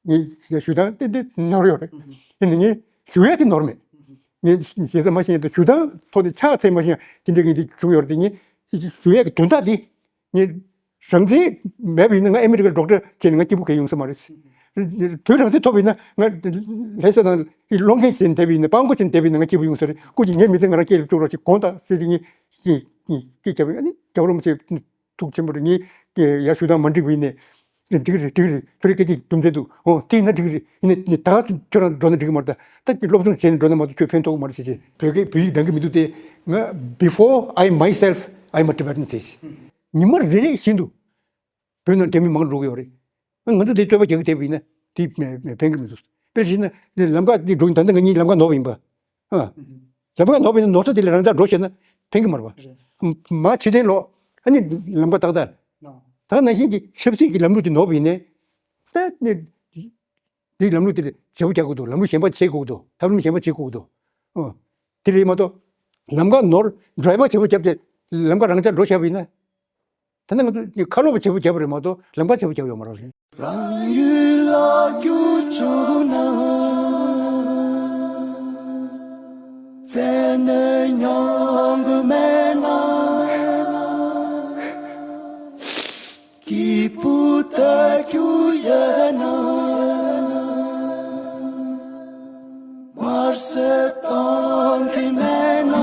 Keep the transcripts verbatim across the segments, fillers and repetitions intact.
ངས་ཞུ་སྟངས་ཏན་ཏན་ནོར་ཡོད་རེད། ཡིན་ནའི་ངས་ཞུ་ཡས་དེ་ནོར་མེད། ངས་ཞེ་ས་མ་ཤེས་ཡ་དེ་ཞུ་སྟངས་ཐོག་ནས་ཕྱག་འཚལ་མ་ཤེས་ཡ་དེ་འདྲ་ངས་དེ་བྱུང་ཡོད་རེད། དེ་ངས་ཞུ་ཡས་ཀྱི་དོན་དག་དེ་ངས་རང་བཙན་མེད་པ་ཡིན་ན་ང་ཨ་མི་རི་ཀར་ཌོག་ཊར་བྱས་ནས་ང་སྐྱིད་པོ་གང་ཡོང་ས་མ་རེད། བོད་རང་བཙན་ཐོབ་པ་ཡིན་ན་ང་ལྷ་ས་དང་སློང་མཁན་བྱས་ནས་བསྡད་པ་ཡིན་ན་སྤྲང་པོ་བྱས་ནས་བསྡད་པ་ཡིན་ན་ང་སྐྱིད་པོ་ཡོང་ས་རེད། སྐུ་མཁྱེན་ངའི་མི་ཚེ་ང་རང་སྐྱེལ་ལ་བཅུག་རོགས་བྱེད་དགོངས་དག་ཟེར་ཏེ་ངས་ངས་སྐད་རྒྱབ་པ་ཡིན། ཨ་ནི་རྒྱལ་བ་རིན་པོ་ཆེ་ཐུགས་ཆེན་པོ་རེད། ངས་ཡར་ཞུ་སྟངས་མ་འགྲིག་པ་ཡིན་ནའི་འགྲིག་གི་རེད། འགྲིག་གི་རེད། ཁྱོད་རང་སྐད་ཆ་རྒྱུ་མཚན་འདུག་ཨོ་དེ་ཡིན་ན་འགྲིག་གི་རེད། ཡིན་ནའི་ད་ཁྱོད་རང་འགྲོ་ན་འགྲིག་གི་མ་རེད། ད་ད་སློབ་སྦྱོང་བྱས་ནས་འགྲོ་ན་མ་གཏོགས་ཁྱོད་ཕན་ཐོགས་གི་མ་རེད་ཟེར་བྱས། བོད་སྐད་བོད་ཡིག་འདང་གི་མི་འདུག་སྟེ། ང་before I myself, I'm a Tibetan ཟེར། ཉི་མ་རེ་རེ་བཞིན་དུ་བོད་ནང་རྒྱ་མི་མང་འགྲོ་གི་ཡོད་རེད། ང་ཚོ་དེ་རྩོད་པ་རྒྱག་གི་བསྡད་པ་ཡིན་ན་དེ་ཕན་གི་མི་འདུག་དཔེར་བཞག་ན་ལམ་ཁ་འདི་འགྲོ་ཡིན། ད་ལྟ་ང་གཉིས་ལམ་ཁ་ནོར་བ་ཡིན་པ། ཨ། ལམ་ཁ་ནོར་བ་ཡིན་ན་ནོར་ས་དེ་ལ་རང་ཚག་འགྲོ་བྱས་ན་ཕན་གི་མ་རེད་པ། རེད། མ་ཕྱི་ཐེངས་ལོག་ཨ་ནི་ལམ་ཁ་ཏག་ཏག་ད་ནང་བཞིན་གྱི་ཆབ་སྲིད་ཀྱི་ལམ་ལུགས་དེ་ནོར་བ་ཡིན་ནའི། ད་ནི་འདིའི་ལམ་ལུགས་དེ་བརྗེ་པོ་རྒྱག་དགོས་འདུག་ལམ་ལུགས་གཞན་པ་བྱེད་དགོས་འདུག་ཐབས་ལམ་གཞན་པ་བྱེད་དགོས་འདུག་ཨོ། དེ་རེད་མ་གཏོགས། ལམ་ཁ་ནོར་ཌ་རའི་བར་བརྗེ་པོ་བརྒྱབ་སྟེ་ལམ་ཁ་རང་འཇགས་འགྲོ་བཞག་པ་ཡིན་ན། ད་ནི་ང་ཚོ་ཁ་ལོ་བ་བརྗེ་པོ་བརྒྱབ་པ་རེད་མ་གཏོགས་ལམ་ཁ་བརྗེ་པོ་བརྒྱབ་ཡོད་མ་རེད། རང་ཡུལ་ལ་རྒྱུ་བཅུག་ན། བཙན་གནོན་མྱོང་གི་མེད་ན། སྐྱིད་པོ་ལྟ་རྒྱུ་ཡོད་ན། དམར་གསོད་གཏོང་གི་མེད་ན།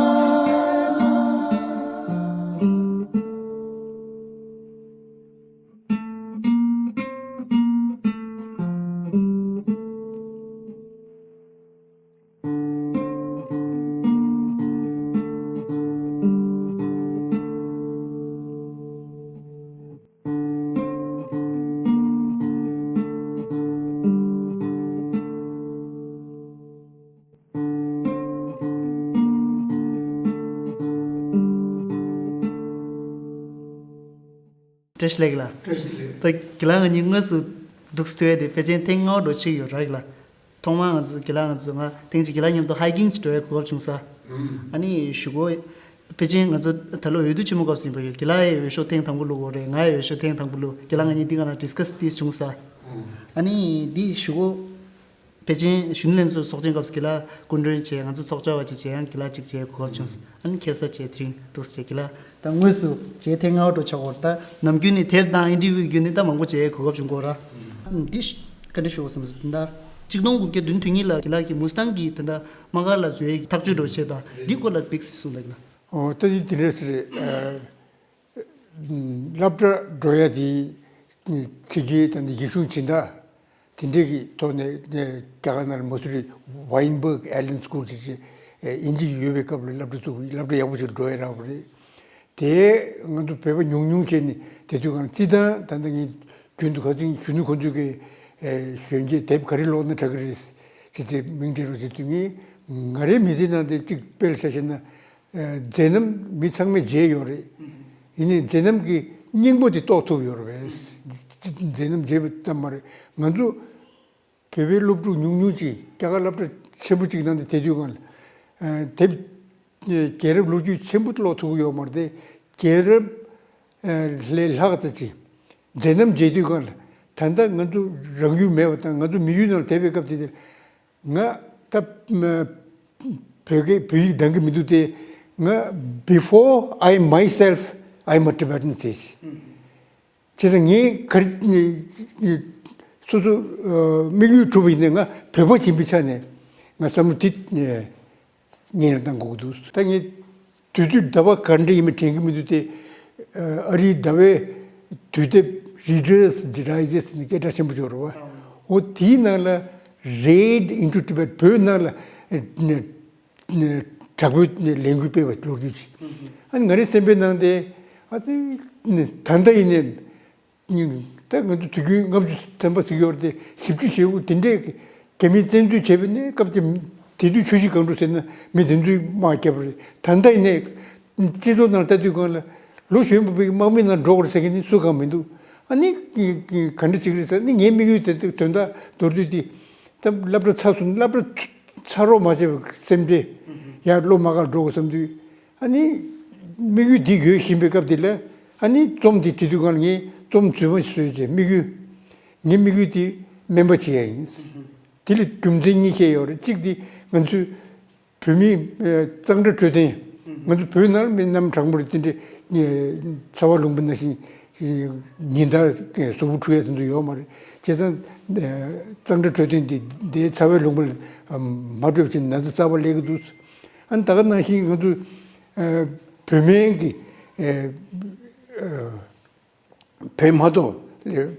བཀྲ་ཤིས་བདེ་ལེགས་ལགས། བཀྲ་ཤིས་བདེ་ལེགས། ད་དགེ་ལགས་ང་གཉིས་དངོས་སུ་འདུག་སེ་ཐུག་ཡས་དེ་ཕལ་ཆེར་ཐེངས་ལྔ་པ་འདྲ་ཅིག་ཡོད་རེད་ལགས། ཐོག་མར་ང་ཚོ་དགེ་ལགས་ང་ཚོ་ང་ཐེངས་གཅིག་དགེ་ལགས་མཉམ་དུ་ཧའི་ཀིང་ཅིག་འགྲོ་ཡས་གོ་སྐབས་བྱུང་ས། ཨ་ནི་གཞུག་གུ་ཕལ་ཆེར་ང་ཚོ་ད་ལོ་འོས་བསྡུ་ཆེན་མོ་སྐབས་སུ་ཡིན་པ་ཡོད། དགེ་ལགས་ཡས་འོས་ཤོག་ཐེངས་དང་པོ་བླུགས་པ་རེད། ང་ཡས་འོས་ཤོག་ཐེངས་དང་པོ་བླུགས། དགེ་ལགས་ང་གཉིས་འདི་སྒང་ལ་ཌིས་ཀ་སི་ཏོག་ཙམ་བྱུང་ས། ཨ་ནི་འདི་གཞུག་གུ་ཕལ་ཆེར་གཞོན་ནུ་ལྷན་ཚོགས་ཚོགས་ཆེན་སྐབས་སུ་དགེ་ལགས་སྐུ་མགྲོན་བྱས། ང་ཚོ་ཚོགས་བཅར་བ་ཅིག་བྱས། ཡང་དགེ་ལགས་གཅིག་བྱས་གོ་སྐབས་བྱུང་། ཨ་ནི་ཁ་སང་བྱས་དེ་རིང་འདུག་སེ་བྱས་དགེ་ལགས་ད་དངོས་སུ་བྱས་ཐེངས་ལྔ་པ་འདྲ་ཆགས་ཀྱི་ཡོད་རེད། ད་ནམ་རྒྱུན་ནས་དེབ་དང་ཨིན་ཊར་བིའུ་བརྒྱུད་ནས་ད་མང་པོ་བྱས་གོ་སྐབས་བྱུང་གི་ཡོད་རེད། འདི་ག་འདྲ་ཞུ་དགོས་བསམ་སོང་། ད་གཅིག་སྟོང་དགུ་བརྒྱ་བདུན་དོན་གཉིས་ལ་དགེ་ལགས་ཀྱིས་མུ་སི་ཊང་གི་ད་ལྟ་དམག་སྒར་ལ་འཛུལ་ཡས་ཐག་གཅོད་འདྲ་བྱས། ད་འདི་སྐོར་ལ་དམིགས་བསལ་གསུངས་ད་གི་ན། ཨོ་ད་འདི་དེ་འདྲ་ཟེར། སློབ་གྲྭ་འགྲོ་ཡ་དེ་ཕྱི་རྒྱལ་དང་ཡིག་གཞུང་སྦྱིན་བདག་དེ་འདྲས་ཀྱི་ཐོག་ནས་རྒྱ་གར་ནང་ལ་མ་སུ་རི་Weinberg Island School ཟེར་ཅིག་དབྱིན་ཇི་ཡོད་པའི་སྐབས་ལ་སློབ་གྲྭ་བཙུགས། སློབ་གྲྭ་ཡག་པོ་ཞིག་འགྲོ་ཡ་རག་པ་རེད། དེ་ང་ཚོ་བོད་པ་ཉུང་ཉུང་བྱས་ནས་དེ་དུས་གང་སྤྱི་བཏང་ད་ལྟ་ངས་རྒྱུན་དུ་ཁ་སང་གཞོན་ནུ་ཁོང་ཚོས་ཀྱི་གཞོན་སྐྱེས་དེབ་ག་རེ་ཀློག་ན་དྲག་གི་རེད་ཟེར་ཅིག་མིང་སྤྲད་རོགས་ཟེར་དུས། ངས་ང་རའི་མི་ཚེ་ནང་དེ་གཅིག་དཔེ་ལ་ཆ་བཞག་ན། མཛད་རྣམ་མི་ཚང་མས་མཇལ་ཡོད་རེད། ཡིན་ནའི་མཛད་རྣམ་གྱི་སྙིང་པོ་དེ་རྟོགས་ཐུབ་ཡོད་རེད་པས། མཛད་རྣམ་མཇལ་བ་ཙམ་མ་རེད། ང་ཚོ་བོད་པའི་སློབ་ཕྲུག་ཉུང་ཉུང་ཅིག་རྒྱ་གར་སློབ་གྲྭ་ཆེན་པོ་ཅིག་ནང་དུ་དེ་དུས་གང་ལ་དེབ་རྒྱལ་རབས་ལོ་རྒྱུས་ཆེན་པོ་ཀློག་ཐུབ་ཀྱི་ཡོད་མ་རེད་དེ། རྒྱལ་རབས་ལས་ལྷག་ཙམ་ཅིག་མཛད་རྣམ་མཇལ་དུས་གང་ལ་ད་ལྟ་ང་ཚོ་རང་ཡུལ་མེད་པ་དང་ང་ཚོ་མི་ཡུལ་ནང་ལ་བསྡད་པའི་སྐབས་དེ་དེར། ང་ད་བོད་སྐད་བོད་ཡིག་འདང་གི་མི་འདུག་སྟེ། ང་before I myself, I'm a Tibetan ཟེར། བྱས་ཙང་ངས་ག་རེ་སོ་སོ་དམིགས་ཡུལ་གྲུབ་པ་ཡིན་ན་ང་བོད་པ་ཡིན་པའི་ཆ་ནས་ང་བསམ་བློ་དེ་སྔོན་ལ་བཏང་དགོས་ཀྱི་འདུག་ད་ངས་དུས་ཚོད་ཟླ་བ་ག་འདྲ་ཡིན་མིན་དྲན་གྱི་མི་འདུག་སྟེ། ཨ་རིའི་ཟླ་བའི་དུས་དེབ་Reader's Digest ནི་སྐད་གྲགས་ཆེན་པོ་ཅིག་ཡོད་རེད་པ། འོ་དེའི་ནང་ལ་Raid into Tibet བོད་ནང་ལ་དྲག་པོའི་ལས་འགུལ་སྤེལ་བའི་ལོ་རྒྱུས་ཅིག་ཨ་ནི་ང་རའི་སེམས་པའི་ནང་དེ་ཨ་ཙི་ད་ལྟ་ཡིན་ནའི། ད་ང་ཚོ་དུས་རྒྱུན་ལྔ་བཅུ་ཐམ་པ་ཟིག་ཡོད་རེད་དེ། བཞི་བཅུ་ཞེ་དགུ་དེ་འདྲས་རྒྱ་མིས་བཙན་འཛུལ་བྱས་པ་ནས་སྐབས་དེ་དུས་ཆུ་བཞི་སྒང་དྲུག་ཟེར་ན་མི་དེ་ཚོས་དམག་བརྒྱབ་པ་རེད། ད་ལྟ་ཡིན་ནའི་སྤྱི་ཚོགས་ནང་ལྟ་དུས་སྒང་ལ་ལོ་གཞོན་པ་པའི་དམག་མི་ནང་འགྲོ་དགོས་རེད་ཟེར་མཁན་ནི་སུ་གང་མི་འདུག་ཨ་ནི་ག་འདྲ་ཅིག་རེད་ཟེར་ནི་ངའི་དམིགས་ཡུལ་དེ་དོན་དག་མདོར་བསྡུས་དེ། ད་སློབ་གྲྭ་ཚར་སོང་། སློབ་གྲྭ་ཚར་རོགས་མ་བྱས་པའི་སེམས་ཁྲལ། ཡར་སློབ་མ་གར་འགྲོ་དགོས་བསམ་དུས། ཨ་ནི་དམིགས་ཡུལ་འདི་ཡོད་བཞིན་པའི་སྐབས་འདི་ལ་ཨ་ནི་རྩོམ་འདི་བྲིས་དུས་སྒང་ལ་ངས་རྩོམ་རྫུན་མ་ཞིག་བཟོས་བྱས། དམིགས་ཡུལ། ངའི་དམིགས་ཡུལ་འདི་ སྨན་པ་བྱེད་ཡ་ཡིན། དེ་ལ་རྒྱུ་མཚན་གཉིས་བཤད་ཡོད་རེད། གཅིག་དེ་ང་ཚོས་བོད་མི་ཨ་གཙང་སྦྲ་འཕྲོད་བསྟེན། ང་ཚོ་བོད་ནང་ལ་མི་གནམ་གྲང་མོ་རེད། དེ་འདྲའི་ཚ་བ་ལུང་པ་ནང་བཞིན་ཉིན་ལྟར་གཟུགས་པོ་འཁྲུ་ཡ་དེ་ཚོ་ཡོད་མ་རེད། བྱས་ཙང་གཙང་སྦྲ་འཕྲོད་བསྟེན་དེ་དེའི་ཚ་བའི་ལུང་པ་ལ་མ་འཕྲོད་ཕྱིན་ན་ཚ་གསར་པ་སླེབས་ཀྱི་འདུག་ཨ་ནི་ད་ག་ནང་བཞིན་ང་ཚོ་བོད་སྨན་གྱི་བས་མ་གཏོགས་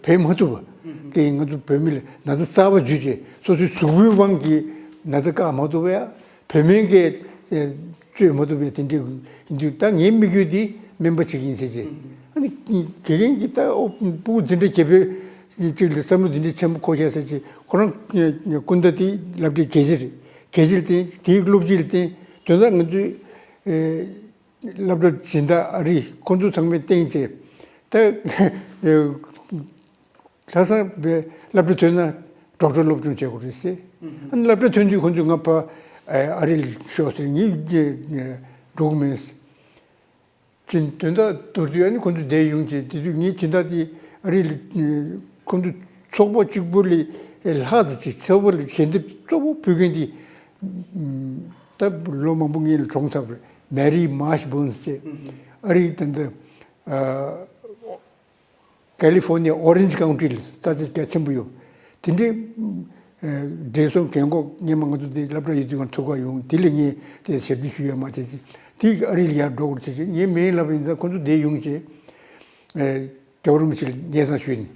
བས་མ་ཐུབ་པ་གི་ང་ཚོ་བོད་མི་ལ་ན་ཚ་གསར་པ་འཇུས་བྱས་སོ་སོའི་གཟུགས་པོའི་དབང་གིས་ན་ཚ་བཀག་མ་ཐུབ་པ་ཡ། བོད་སྨན་གྱིས་ཨེ་བཅོས་མ་ཐུབ་པའི་དེ་འདྲའི་ཡིན་དུས། ད་ངའི་དམིགས་ཡུལ་འདི་སྨན་པ་ཅིག་ཡིན་ཟེར་བྱས། ཨ་ནི་དགེ་རྒན་གྱིས་ད་ཨོ་ཕྲུ་གུ་འཛིན་གྲྭ་བརྒྱད་པའི་ཅིག་ལ་བསམ་བློ་འདི་འདྲའི་ཆེན་པོ་འཁོར་ཤག་ཟེར་བྱས། ཁོ་རང་སྐུ་ཟླ་དེའི་སློབ་གྲྭའི་དགེ་ཆེ་རེད། དགེ་ཆེ་ལ་བརྟེན་དེའི་སློབ་སྤྱི་ལ་བརྟེན། དོན་དག་ང་ཚོའི་ཨེ་སློབ་གྲྭ་སྦྱིན་བདག་ཨ་རི་ཁོང་ཚོ་ཚང་མས་བརྟེན་བྱས། ད་ལྷག་བསམ་པའི་སློབ་གྲྭ་ཐོན་ན་ཌོག་ཊར་སློབ་སྦྱོང་བྱེད་དགོས་རེད་ཟེར། ཨ་ནི་སློབ་གྲྭ་ཐོན་དུས་ཁོང་ཚོས་ང་ཕ་ཨ་རི་ལ་ཤོག་ཟེར། ངས་འགྲོ་གི་མིན་ཟེར། ཅིན་དོན་དག་མདོར་བསྡུས་ཨ་ནི་ཁོང་ཚོ་བསྡད་ཡོང་བྱས། དེ་དུས་ངའི་སྦྱིན་བདག་དེ་ཨ་རི་ལ་ཁོང་ཚོ་ཚོགས་པ་གཅིག་པུ་ལས་ལྷག་ཙམ་ཅིག་ཚོགས་པ་ལ་ཞལ་འདེབས་གཙོ་བོ་ཕུལ་མཁན་དེ་ད་ལོ་མང་པོ་སྔོན་ལ་གྲོངས་ཚར་བ་རེད། མེ་རི་མཱར་ཤི་བྷོན་སི་ཟེར། ཨ་རིའི་ད་ལྟ་ཨ་ཀ་ལི་ཧྥོ་ནི་ཡ་ཨོ་རེན་ཇི་ཀའུན་ཊི་ལ་ས་ཆ་རྒྱ་ཆེན་པོ་ཡོད། དེ་འདྲའི་ཨ་བགྲེས་སོང་རྒན་གོག་སྔོན་མ་ང་ཚོ་དེ་སློབ་གྲྭ་ཡོད་དུས་སྒང་ཐུག་ག་ཡོང་། དེ་ལ་ངས་དེ་ཞབས་ཕྱི་ཞུ་ཡ་མ་བྱས་ཅིག་དེ་ཨ་རི་ལ་ཡར་འགྲོ་དགོས་བྱས་ཅིག་ངས་མིང་ལབ་པ་ཡིན་ཙང་ཁོ་ཚོ་བསྡད་ཡོང་བྱས། ཨ་རྒྱལ་བ་རིན་པོ་ཆེ་ལ་སྙན་སེང་ཞུས་ནས།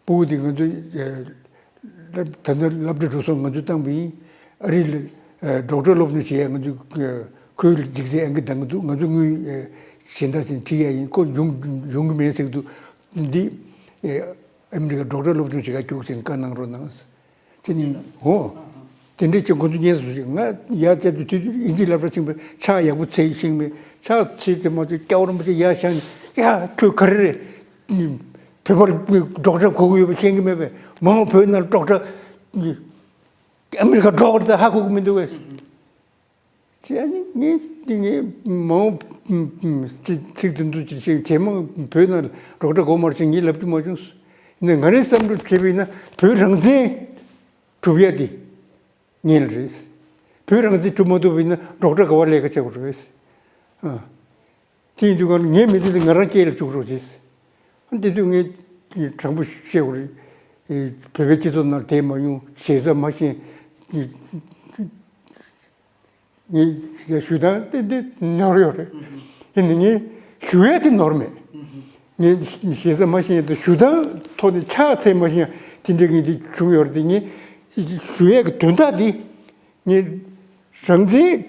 ཕྲུ་གུ་དེ་ང་ཚོས་ཨ་སློབ་ད་ལྟ་སློབ་གྲྭ་འགྲོ་སོང་ང་ཚོས་བཏང་པ་ཡིན། ཨ་རི་ལ་ཨ་ཌོག་ཊར་སློབ་སྦྱོང་བྱེད་ཡ་ང་ཚོས་ཨ་ཁོའི་ལ་སྒྲིག་ཚད་ཨང་ཀི་འདང་གི་འདུག་ང་ཚོ་དངུལ་ཨ་གཞན་དག་ཅིག་ཁྲིད་ཡ་ཡིན། ཁོ་ཡོང་ཡོང་གི་མེད་ཟེར་གི་འདུག་འདི་ཨ་ཨ་མི་རི་ཀ་ཌོག་ཊར་སློབ་སྦྱོང་བྱེད་ག་རྒྱུགས་ཟེར་བཀའ་གནང་རོགས་གནང་། དེ་ནི་འོ། དེ་འདྲའི་ཅིག་ཁོ་ཚོ་སྙན་སེང་ཞུ། ང་ཡར་བཅར་དུས་དུས་དུས་དབྱིན་ཇི་སློབ་གྲྭ་ཆེན་པོའི་ཕྱག་ཡག་པོ་འཚལ་ཤེས་མེད། ཕྱག་འཚལ་ཚེ་མ་ཚོས་སྐྱ་བོ་རིན་པོ་ཆེ་ཡར་བཞེངས་ནས། ཡ་ཁྱོད་ག་རེ་རེད། བོད་པར་ཌོག་ཊར་དགོས་ཀྱི་ཡོད་པ་ཤེས་ཀྱི་མེད་པས། མ་འོངས་བོད་ནང་ཌོག་ཊར་ཨ་མི་རི་ཀ་འགྲོ་བར་ད་ཧ་གོ་གི་མི་འདུག་བས། ཅེས་ཨ་ནི་ངས་འདི་ངས་མ་འོངས་ཚིག་དེ་འདུག་ཅེས་བྱས་མ་བོད་ནང་ཌོག་ཊར་དགོས་མ་རེད་ཅེས་ངས་ལབ་རྒྱུ་མ་བྱུང་། ཡིན་ན་ང་རའི་བསམ་བློ་བྱས་པ་ཡིན་ན་བོད་རང་བཙན་སྒྲུབ་ཡ་དེ་ངེད་ལ་རེད། བོད་རང་བཙན་སྒྲུབ་མ་ཐུབ་པ་ཡིན་ན་ཌོག་ཊར་ག་བ་ལས་ཀ་བྱེད་དགོས་རེད། ཨ། དེ་ཡིན་དུས་ཀ་ངའི་མི་ཚེ་འདི་ང་རང་སྐྱེལ་ལ་བཅུག་རོགས་བྱས། ཨ་དེ་དུས་ངས་དྲང་པོ་བཤད་དགོས་རེད། ཨེ་བོད་པའི་སྤྱི་ཚོགས་ནང་བསྡད་མ་མྱོང་། ཞེ་ས་མ་ཤེས། ངས་ཞུ་སྟངས་ཏན་ཏན་ནོར་ཡོད་རེད། ཡིན་ནའི་ངས་ཞུ་ཡས་དེ་ནོར་མེད། ངས་ཞེ་ས་མ་ཤེས་ཡས་དང་ཞུ་སྟངས་ཐོག་ནས་ཕྱག་འཚལ་མ་ཤེས་ཡས་དེ་འདྲ་ངས་འདི་བྱུང་ཡོད་རེད་དེ། ངས་ཞུ་ཡས་ཀྱི་དོན་དག་འདི་ངས་རང་བཙན་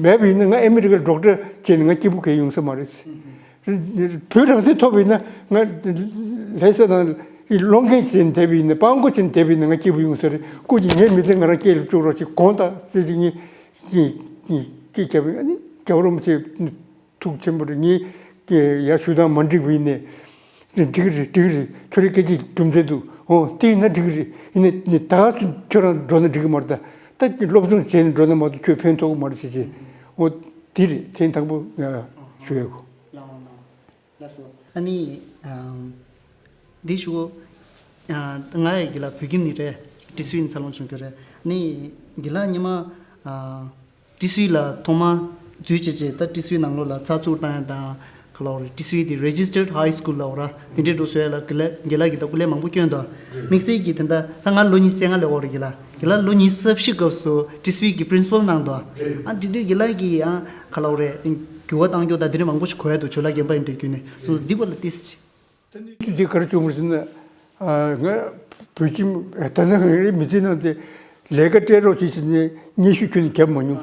མེད་པ་ཡིན་ན་ང་ཨ་མི་རི་ཀར་ཌོག་ཊར་བྱས་ནས་ང་སྐྱིད་པོ་གང་ཡོང་ས་མ་རེད། བོད་རང་བཙན་ཐོབ་པ་ཡིན་ན་ང་ལྷ་ས་ནང་སློང་མཁན་བྱས་ནས་བསྡད་པ་ཡིན་ན། སྤྲང་པོ་བྱས་ནས་བསྡད་པ་ཡིན་ན་ང་སྐྱིད་པོ་ཡོང་ས་རེད། སྐུ་མཁྱེན་ངའི་མི་ཚེ་ང་རང་སྐྱེལ་ལ་བཅུག་རོགས་བྱེད། དགོངས་དག་ཟེར་གྱི་ངས་སྐད་བརྒྱབ་པ་ཡིན། ཨ་ནི་རྒྱལ་བ་རིན་པོ་ཆེ་ཐུགས་ཆེན་པོ་རེད། ངས་ཡར་ཞུ་སྟངས་མ་འགྲིག་པ་ཡིན་ནའི། འགྲིག་གི་རེད། འགྲིག་གི་རེད། ཁྱོད་རའི་སྐད་ཆའི་རྒྱུ་མཚན་འདུག་འོ་དེ་ཡིན་ན་འགྲིག་གི་རེད། ཡིན་ནའི་ནི་ད་ཁྱོད་རང་འགྲོ་ན་འགྲིག་གི་མ་རེད། ད་ད་སློབ་སྦྱོང་བྱས་ནས་འགྲོ་ན་མ་གཏོགས་ཁྱོད་ཕན་ཐོགས་གི་མ་རེད་ཟེར་བྱས། འོ་དེ་རེད། ཐེངས་དང་པོ་ང་ཞུ་ཡས་གོ། ལགས་སོ། ལགས་སོ། ཨ་ནི་ཨམ་འདི་ཞུ། ཨ་ང་ཡི་དགེ་ལགས་བོད་ཁྱིམ་ནས་རེད། ཏི་སུའི་འཚར་ལོངས་བྱུང་རྒྱུ་རེད། ཨ་ནི་དགེ་ལགས་སྔོན་མ་ཨ་ཏི་སུའི་ལ་ཐོག་མ་འཛུལ་བྱས་རྗེས་ད་ཏི་སུའི་ནང་ལོགས་ལ་ཚགས་ཚུད་བཏང་ཡ་དང་། ག་ལབ་རེད། ཏི་སུའི་དེ་Registered High School ལབ་ར། དེ་འདྲའི་འགྲོ་བཟོ་ཡ་ལ་དགེ་ལགས་དགེ་ལགས་ཀྱིས་ད་སྐུ་ལས་མང་པོ་བསྐྱོན་དང་། དམིགས་བསལ་གྱིས་དེ་འདྲ་ད་ང་ལོ་ཉི་ཤུ་རྩ་ལྔ་ལ་འོ་རེད། དགེ་ལགས་དགེ་ལགས་ལོ་ཉི་ཤུ་རྩ་བཞི་སྐབས་སུ་ཏི་སུའི་གི་པི་རིན་སི་པལ་གནང་དང་། ཨ་དེ་དུས་དགེ་ལགས་ཀྱིས་ཡང་ག་ལབ་རེད། འགྱུར་བ་གཏང་རྒྱུ་དང་དེ་འདྲ་མང་པོ་ཞིག་གོ་ཡ་འདུག་བྱོས་ལ་རྒན་པ་ཡིན་དུས་རྒྱུན་ནས་སོ་སོ་འདི་བར་ལ་ཏིས་ཅི། ད་ནི་དུས་དེ་ག་རེ་བྱུང་བ་ཟེར་ན། ཨ་ང་བོད་ཁྱིམ་ད་ནི་ང་རའི་མི་ཚེ་ནང་དེ་ལས་ཀ་སྤྲད་རོགས་བྱེད་ཟེར་ནས་སྙན་ཞུ་ཁྱོན་ནས་བརྒྱབ་མ་མྱོང་།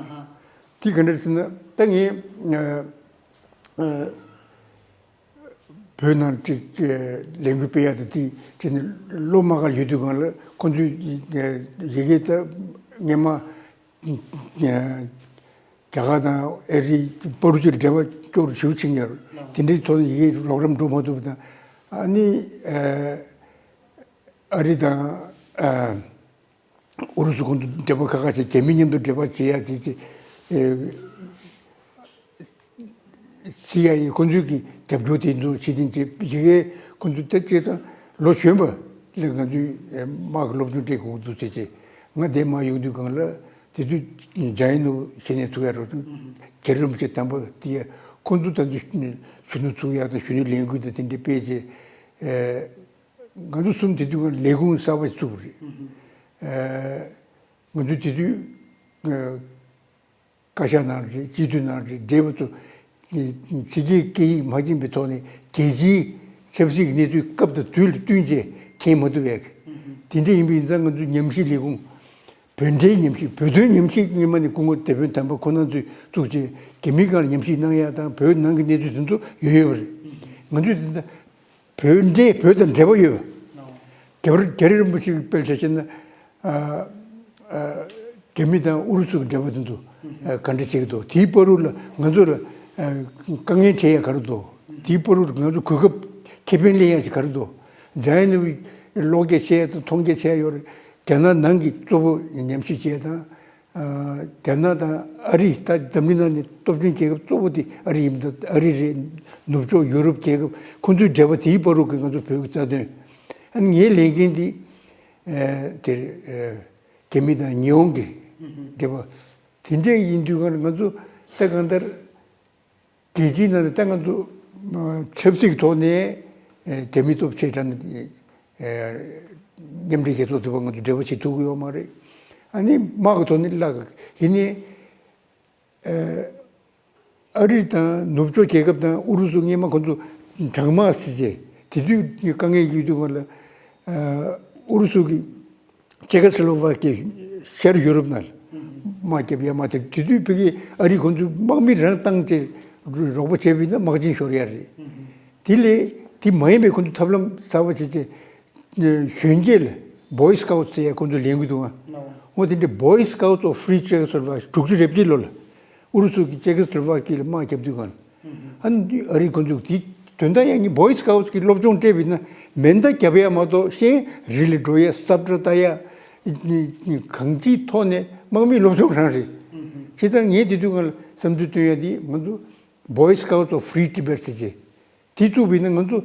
དེ་ག་འདྲ་ཟེར་ན་ད་ངས་ཨ་ཨ་བོད་ནང་ཅིག་ལས་འགུལ་སྤེལ་ཡ་དེ་དེ་དེ་ནི་སློབ་མ་ག་ཡོད་དུས་སྒང་ལ་ཁོང་ཚོས་ཡི་གེ་ད་སྔོན་མ་རྒྱ་གར་དང་ཨ་རིའི་པོ་ཊུ་གལ་འབྲེལ་བ་སྐྱོ་རུ་ཞེ་པོ་ཕྱིན་ཡོད་རེད། དེ་འདྲའི་ཐོག་ནས་ཡི་གེ་རོགས་རམ་འགྲོ་མ་ཐུབ་པ་དང་། ཨ་ནི་ཨ་རི་དང་ཨ་ཨུ་རུ་སུ་ཁོང་ཚོ་འབྲེལ་བ་ཁ་ཁ་བྱས། རྒྱ་མི་མཉམ་དུ་འབྲེལ་བ་བྱེད་ཡ་དེ་ཅི་ཨ་སི་ཨའི་ཨེ་ཁོང་ཚོས་ཀྱི་རྒྱབ་སྐྱོར་དེ་ཚོ་བྱེད་དེ་བྱེད་ཡི་གེ་ཁོང་ཚོ་ད་བྱས་ཙང་ལོ་གཞོན་པ། ལ་ང་ཚོས་དམག་གི་སློབ་སྦྱོང་སྤྲད་དགོས་འདུག་ཟེར་བྱས། ང་འདིར་མར་ཡོང་དུས་སྒང་ལ་དེ་དུས་འཇམ་དབྱངས་ནོར་བུ་ཞལ་ནས་ཐུག་ཡ་རོགས་དུས་རྒྱ་རི་རིན་པོ་ཆེ་དམ་པ་དེ་ཡ་ཁོང་ཚོ་ད་དུང་གཞོན་ནུ་ཚུགས་ཡ་དང་གཞོན་ནུ་ལས་འགུལ་དང་དེ་འདྲ་སྤེལ་བྱས། ང་ཚོ་གསུམ་དེ་དུས་ལས་ཁུངས་གསར་པ་ཞིག་བཙུགས་པ་རེད། ང་ཚོ་དེ་དུས་བཀའ་ཤག་ནང་རེད། སྤྱི་འཐུས་ནང་རེད། བགྲེས་པ་ཚོ་ཕྱི་རྒྱལ་སྐད་ཡིག་མ་མཁྱེན་པའི་ཐོག་ནས་རྒྱལ་སྤྱིའི་ཆབ་སྲིད་ཀྱི་གནས་ཚུལ་སྐབས་དང་དུས་ལ་བསྟུན་བྱས་མཁྱེན་མ་ཐུབ་ཡག་གི། དེ་འདྲ་ཡིན་པ་ཡིན་ཙང་ང་ཚོ་ཉམས་ཞིབ་ལས་ཁུངས། བོད་འབྲེལ་ཉམས་ཞིབ། བོད་དོན་ཉམས་ཞིབ་སྔོན་མ་ནས་སྐུ་ངོ་སྡེ་དཔོན་དམ་པ་ཁོང་རྣམ་ཚོས་བཙུགས་བྱས་རྒྱ་མིའི་སྒང་ལ་ཉམས་ཞིབ་གནང་ཡག་དང་བོད་ནང་གི་གནས་ཚུལ་དེ་ཚོ་ཡོད་ཡོད་པ་རེད། ང་ཚོས་དེ་འདྲ། བོད་འབྲེལ། བོད་དང་འབྲེལ་བ་ཡོད་པ། རྒྱ་རི་རྒྱ་རི་རིན་པོ་ཆེ་གི་དཔེར་ཆ་བཞག་ན། ཨ་ཨ་རྒྱ་མི་དང་ཨུ་རུ་སུ་གི་འབྲེལ་བ་དེ་ཚོ་ཨ་ག་འདྲ་བྱེད་ཀྱི་འདུག་དེའི་བར་དུ་ལ་ང་ཚོ་ལ་ཨ་དཀའ་ངལ་འཕྲད་ཡ་ག་རེ་འདུག་དེའི་བར་དུ་ང་ཚོ་གོ་སྐབས་ཁེ་ཕན་ལེན་ཡ་ཞིག་ག་རེ་འདུག་འཇམ་དབྱངས་ནོར་བུས་ཀློག་སྐད་བྱས་དང་མཐོང་སྐད་བྱས་ཡོད་རེད། རྒྱ་ནག་ནང་གི་གཙོ་བོ་ཉམས་ཞིབ་བྱས་དང་། རྒྱ་ནག་དང་ཨ་རི། ད་འཛམ་གླིང་ནང་ནས་སྟོབས་ཆེན་རྒྱལ་ཁབ་གཙོ་བོ་དེ་ཨ་རི་ཡིན་པ། ཨ་རི་རེད། ནུབ་ཕྱོགས་ཡུ་རོབ་རྒྱལ་ཁབ་ཁོང་ཚོའི་འབྲེལ་བ། དེའི་བར་དུ་གི་ང་ཚོ་བོད་ཀྱི་རྩ་དོན། ཨ་ནི་ངའི་ལས་འགན་དེ་དེར་རྒྱ་མི་དང་ཉི་ཧོང་གི་འབྲེལ་བ་དེ་འདྲ་ཡིན་དུས་ང་ང་ཚོ་ད་གང་ལྟར། རྒྱལ་སྤྱིའི་ནང་ནས་ད་ང་ཚོ་ཆབ་སྲིད་ཐོག་ནས་རྒྱ་མི་སྟོབས་ཆེ་དྲགས་ནས་མཉམ་འབྲེལ་རྒྱལ་ཚོགས་དེ་བ་ང་ཚོ་འབྲེལ་བ་བྱེད་ཐུབ་ཀྱི་ཡོད་མ་རེད། ཨ་ནི་དམག་གི་ཐོག་ནས་བརླག་ཡིན་ནའི་ཨ་རི་དང་ནུབ་ཕྱོགས་རྒྱལ་ཁབ་དང་ཨུ་རུ་སུ་སྔོན་མ་ཁོ་ཚོ་གྲང་དམག་ཟེར་བྱས་དེ་དུས་དཀའ་ངལ་ཡོད་དུས་སྒང་ལ་ཨུ་རུ་སུ་གི་ཅེ་ཁོ་སི་ལོ་ཝ་ཀི། ཤར་ཡུ་རོབ་ནང་ལ་དམག་རྒྱབ་ཡ་མ་ཐེབས། དེ་དུས་ཕ་གི་ཨ་རིས་ཁོང་ཚོས་དམག་མི་རང་བཏང་སྟེ་རོགས་པ་བྱས་པ་ཡིན་ན་དམག་ཆེན་ཤོར་ཡ་རེད། དེ་ལས་དེ་མ་ཡིན་པའི་ཁོང་ཚོས་ཐབས་ལམ་གསར་པ་བྱས་ཏེ་གཞོན་སྐྱེས་ལ་Boy Scouts ཟེར་ཡ་ཁོང་ཚོས་ལེན་གྱི་འདུག་ཨང་། འོ་དེ་འདྲའི་Boy Scouts of Free Czechoslovakia དྲུག་ཅུ་རེ་བརྒྱད་ལོ་ལ་ཨུ་རུ་སུ་གིས་ཅེ་ཁོ་སི་ལོ་ཝ་ཀི་ལ་དམག་རྒྱབ་དུས་སྒང་ལ། ཨ་ནི་ཨ་རིས་ཁོ་ཚོས་དེ་དོན་དག་ཡང་ནི་Boy Scouts གི་སློབ་སྦྱོང་སྤྲད་པ་ཡིན་ན་མེ་མདའ་རྒྱབ་ཡ་མ་གཏོགས་གཞན་རི་ལ་འགྲོ་ཡ། སབ་ཁྲ་ལྟ་ཡ། གང་ཅིའི་ཐོག་ནས་དམག་མིའི་སློབ་སྦྱོང་རང་རེད། བྱས་ཙང་ངས་དེ་དུས་སྒང་ལ་བསམ་ཚུལ་བཏོན་ཡ་དེ་ང་ཚོ་Boy Scouts of Free Tibet ཟེར་བྱས། དེ་བཙུགས་པ་ཡིན་ན་ང་ཚོ་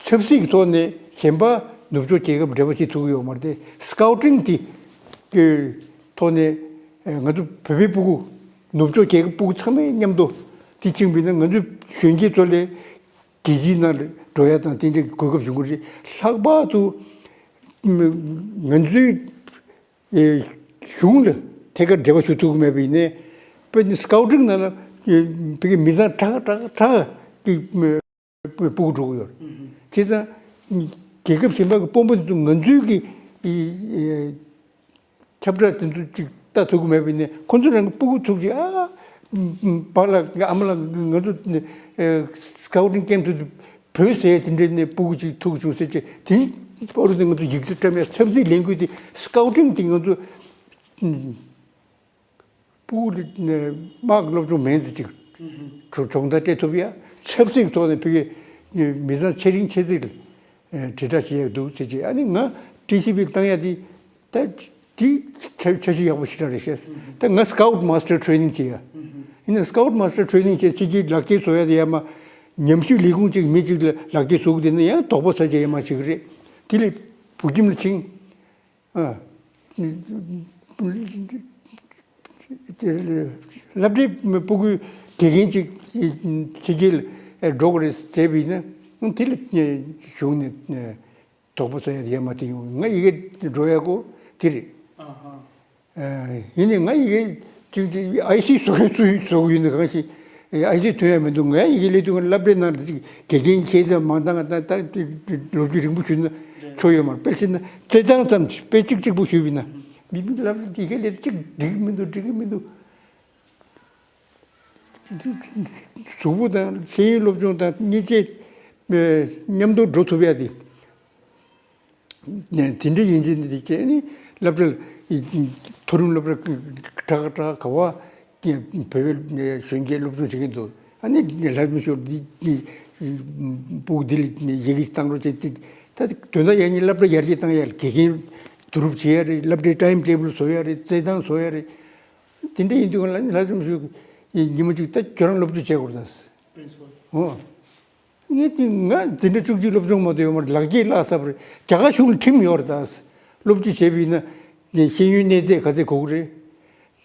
ཆབ་སྲིད་ཀྱི་ཐོག་ནས་གཞན་པ་ནུབ་ཕྱོགས་རྒྱལ་ཁབ་འབྲེལ་བ་བྱེད་ཐུབ་ཀྱི་ཡོད་མ་རེད་དེ། Scouting དེ་གི་ཐོག་ནས་ང་ཚོ་བོད་པའི་སྤུ་གུ་ནུབ་ཕྱོགས་རྒྱལ་ཁབ་སྤུ་གུ་ཚང་མས་མཉམ་དུ་དེ་ཕྱིན་པ་ཡིན་ན་ང་ཚོ་གཞོན་སྐྱེས་ཚོ་ལ་རྒྱལ་སྤྱིའི་ནང་འགྲོ་ཡ་དང་དེ་འདྲའི་གོ་སྐབས་ཡོང་གི་རེད། ལྷག་པར་དུ་ང་ཚོའི་ཨེ་གཞུང་ལ་ཐད་ཀར་འབྲེལ་བ་ཞུ་ཐུབ་ཀྱི་མེད་པ་ཡིན་ནའི། དཔེར་ན་Scouting ནང་ལ་ཨེ་བོད་ཀྱི་མི་ཚང་ཁྲག་ཁྲག་ཁྲག་གི་ཨེ་སྤུ་གུ་འགྲོ་གི་ཡོད་རེད། བྱས་ཙང་རྒྱལ་ཁབ་གཞན་པ་གི་དཔོན་པོ་དེ་ཚོ་ང་ཚོའི་གི་ཨེ་ཨེ་ཁྱབ་བསྒྲགས་དེ་ཚོ་ཅིག་ལྟ་ཐུབ་ཀྱི་མེད་པ་ཡིན་ནའི་ཁོ་ཚོ་རང་གི་སྤུ་གུ་ཚུགས་ཅིག་ཨ་པཱ་ལགས་ཨ་མ་ལགས་ང་ཚོ་ཨེ་Scouting camp དུ་བོད་ཟེར་དེ་འདྲའི་ནས་སྤུ་གུ་ཅིག་ཐུག་བྱུང་ཟེར་ཅིག་དེའི་བར་དུ་ང་ཚོ་ཡིག་ཆ་བཀྲམ་ཡ། ཆབ་སྲིད་ལས་འགུལ་དེ་Scouting དེ་ང་ཚོ་སྤུ་གུ་ལ་དམག་གི་སློབ་སྦྱོང་མིན་ཙམ་ཅིག་སྦྱོང་བརྡར་སྤྲད་ཐུབ་ཡ། ཆབ་སྲིད་ཐོག་ནས་ཕ་གི་མི་ཚང་ཆེ་འབྲིང་ཆེ་ཚད་ལ་དྲིལ་བསྒྲགས་བྱེད་ཡ་འདུག་ཟེར་ཅིག་ཨ་ནི་ང་ཊི་སི་ཝི་བཏང་ཡ་དེ། ད་དེ་འཆར་འཆར་གཞི་ཡག་པོ་ཞེ་དྲག་རེད་ཤག་ད་ང་Scout Master Training བྱེད་ཡ། ཡིན་ན་Scout Master Training བྱས་ཕྱི་རྒྱལ་ལག་འཁྱེར་བཟོ་ཡ་དེ་ཡ་མ། ཉམས་ཞིབ་ལས་ཁུངས་གཅིག་མི་གཅིག་ལ་ལག་འཁྱེར་བཟོ་གི་དེ་ནི་ཡང་དོགས་པ་ཟ་བྱས་ཡ་མ་བྱེད་གི་རེད། དེ་ལས་བོད་ཁྱིམ་ལ་ཕྱིན། ཨ། དེ་ལ་སློབ་གྲྭའི་སྤུ་གུའི་དགེ་རྒན་གཅིག་ཕྱི་རྒྱལ་ལ་འགྲོ་གི་རེད་ཟེར་བ་ཡིན་ན་དེ་ལ་གཞུང་ནས། དོགས་པ་ཟ་ཡ་དེ་ཡ་མ་དེ་ཡོང་། ང་ཡི་གེ་འགྲོ་ཡ་གོ་དེ་རེད། ཨ་ཧ། ཨ། ཡིན་ནའི་ང་ཡི་གེ་ཅིག་ཅིག་ཨའི་སི་བཟོ་གི་བཟོ་གི་ཡོད་ན་གང་ཞིག་ཨའི་སི་ཐོན་ཡ་མི་འདུག་ང་ཡི་གེ་ལས་དུས་ང་སློབ་གྲྭའི་ནང་ལ་ཅིག་དགེ་རྒན་ཆེ་ཙམ་མང་ཙམ་ད་ད་ལོ་རྒྱུས་རིང་པོ་ཞུས་ན་ཆོ་ཡོད་མ་རེད། དཔེ་བྱས་ན་རྩེད་ཐང་ཙམ་ཅིག་དཔེ་གཅིག་གཅིག་པོ་ཞུས་པ་ཡིན་ན་མི་མི་སློབ་གྲྭ་ཡི་གེ་ལས་ཅིག་འགྲིག་གི་མི་འདུག་འགྲིག་གི་མི་འདུག་གཟུགས་པོ་དང་ཤེས་ཡོན་སློབ་སྦྱོང་དང་གཉིས་ཆ་མཉམ་དུ་འགྲོ་ཐུབ་ཡ་དེ། དེ་འདྲ་ཡིན་གྱི་འདི་བྱས་ནས་སློབ་གྲྭ་མཐོ་རིམ་སློབ་གྲྭ་གྲགས་གྲགས་ག་བ་བོད་པའི་གཞོན་སྐྱེས་སློབ་སྦྱོང་བྱེད་ཀྱི་འདུག་ཨ་ནི་ལྷ་མོ་ཤོར་འདི་སྤུ་གུ་འདི་ལ་ཡི་གེ་བཏང་རོགས་བྱེད་དེ། ད་དོན་དག་ཡ་ནི་སློབ་གྲྭ་ཡར་རྒྱས་བཏང་ཡ་དགེ་རྒན་བསྡུ་རུབ་བྱེད་ཡ་རེད། སློབ་གྲྭའི་ཊའིམ་ཊེ་བལ་བཟོ་ཡ་རེད། རྩེད་ཐང་བཟོ་ཡ་རེད། དེ་འདྲ་ཡིན་དུས་ང་ལ་ལྷ་ལྕམ་ཞུ་གི་ཉི་མ་གཅིག་ད་ཁྱོད་རང་སློབ་ཕྲུག་བྱེད་དགོས་རེད་ད། Principal ཨོ། ངས་དེ་ང་འཛིན་གྲྭ་བཅུ་གཅིག་སློབ་སྦྱོང་མ་གཏོགས་ཡོད་མ་རེད། ལག་འཁྱེར་བརླག་ཚར་བ་རེད། རྒྱ་གར་གཞུང་ལ་ཁྲིམས་ཡོད་རེད་ད། སློབ་སྤྱི་བྱས་པ་ཡིན་ན་ཤེས་ཡོན་གནས་ཚད་ག་ཚད་དགོས་ཀྱི་རེད།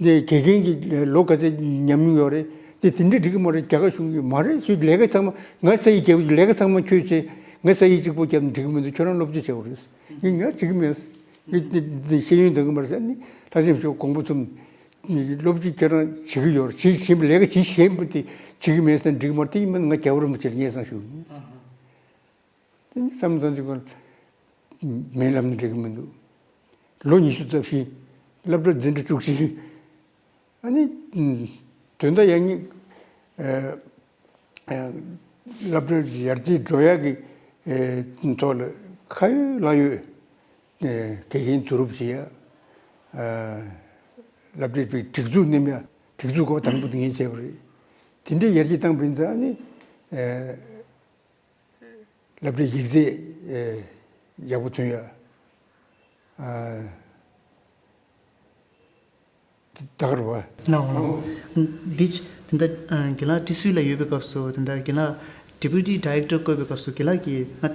དགེ་རྒན་གྱི་ལོ་ག་ཚད་ཉམས་མྱོང་ཡོད་རེད། དེ་དེ་འདྲས་འགྲིག་གི་མ་རེད། རྒྱ་གར་གཞུང་གིས་མ་རེད། ཁྱོད་ལས་ཀ་ཚང་མ་ང་ས་ཡི་རྒྱབ་ཀྱི་ལས་ཀ་ཚང་མ་ཁྱོད་བྱས། ང་ས་ཡི་གཅིག་པོ་བརྒྱབ་ན་འགྲིག་གི་མི་འདུག་ཁྱོད་རང་སློབ་སྤྱི་བྱེད་དགོས་རེད། ངས་ང་བྱེད་ཀྱི་མེད། ངས་དེ་དེ་ཤེས་ཡོན་འདང་གི་མ་རེད་ཟེར་ནས་ལྷ་ཆེན་ཞོགས་དགོངས་པ་ཚུམ། སློབ་སྤྱི་ཁྱེད་རང་བྱེད་ཀྱི་ཡོད་རེད། བྱེད་བཞིན་པ་ལས་ཀ་བྱེད་བཞིན་པ་དེ་བྱེད་ཀྱི་མེད་ཟེར་ན་འགྲིག་གི་མ་རེད། དེ་ཡིན་མིན་ང་རྒྱལ་བ་རིན་པོ་ཆེ་ལ་སྙན་སེང་ཞུ་གི་ཡིན། དེ་ནི་བསམ་བློ་བཏང་དུས་ཀྱང་མེད་ལབ་ན་འགྲིག་གི་མི་འདུག་ལོ་ཉི་ཤུ་རྩ་བཞི། སློབ་གྲྭ་འཛིན་གྲྭ་བཅུ་གཅིག་ཨ་ནི། དོན་དག་ཡང་ཉིད། སློབ་གྲྭ་ཡར་རྒྱས་འགྲོ་ཡག་གི་ཐོག་ལ་ཁ་ཡོད་ལག་ཡོད་དགེ་རྒན་བསྡུ་རུབ་བྱེད་ཡག་སློབ་གྲྭའི་སྒྲིག་འཛུགས་ནས་ཡང་སྒྲིག་འཛུགས་སྐོར་དང་པོ་དེ་ངས་བྱས་པ་རེད། དེ་འདྲའི་ཡར་རྒྱས་བཏང་པ་ཡིན་ཙང་ཨ་ནི། སློབ་གྲྭའི་ཡིག་ཚད་ཡག་པོ་ཐོན་ཡ། ད་གར་བ། ལའོ་ལའོ། འདི་ད་ལྟ་རྒན་ལགས་ཊི་སི་ཝི་ལ་ཡོད་པའི་སྐབས་སུ་ད་ལྟ་རྒན་ལགས་ཌི་པུ་ཊི་ཌི་རེག་ཊར་བསྐོས་པའི་སྐབས་སུ་རྒན་ལགས་ཀྱིས་ང་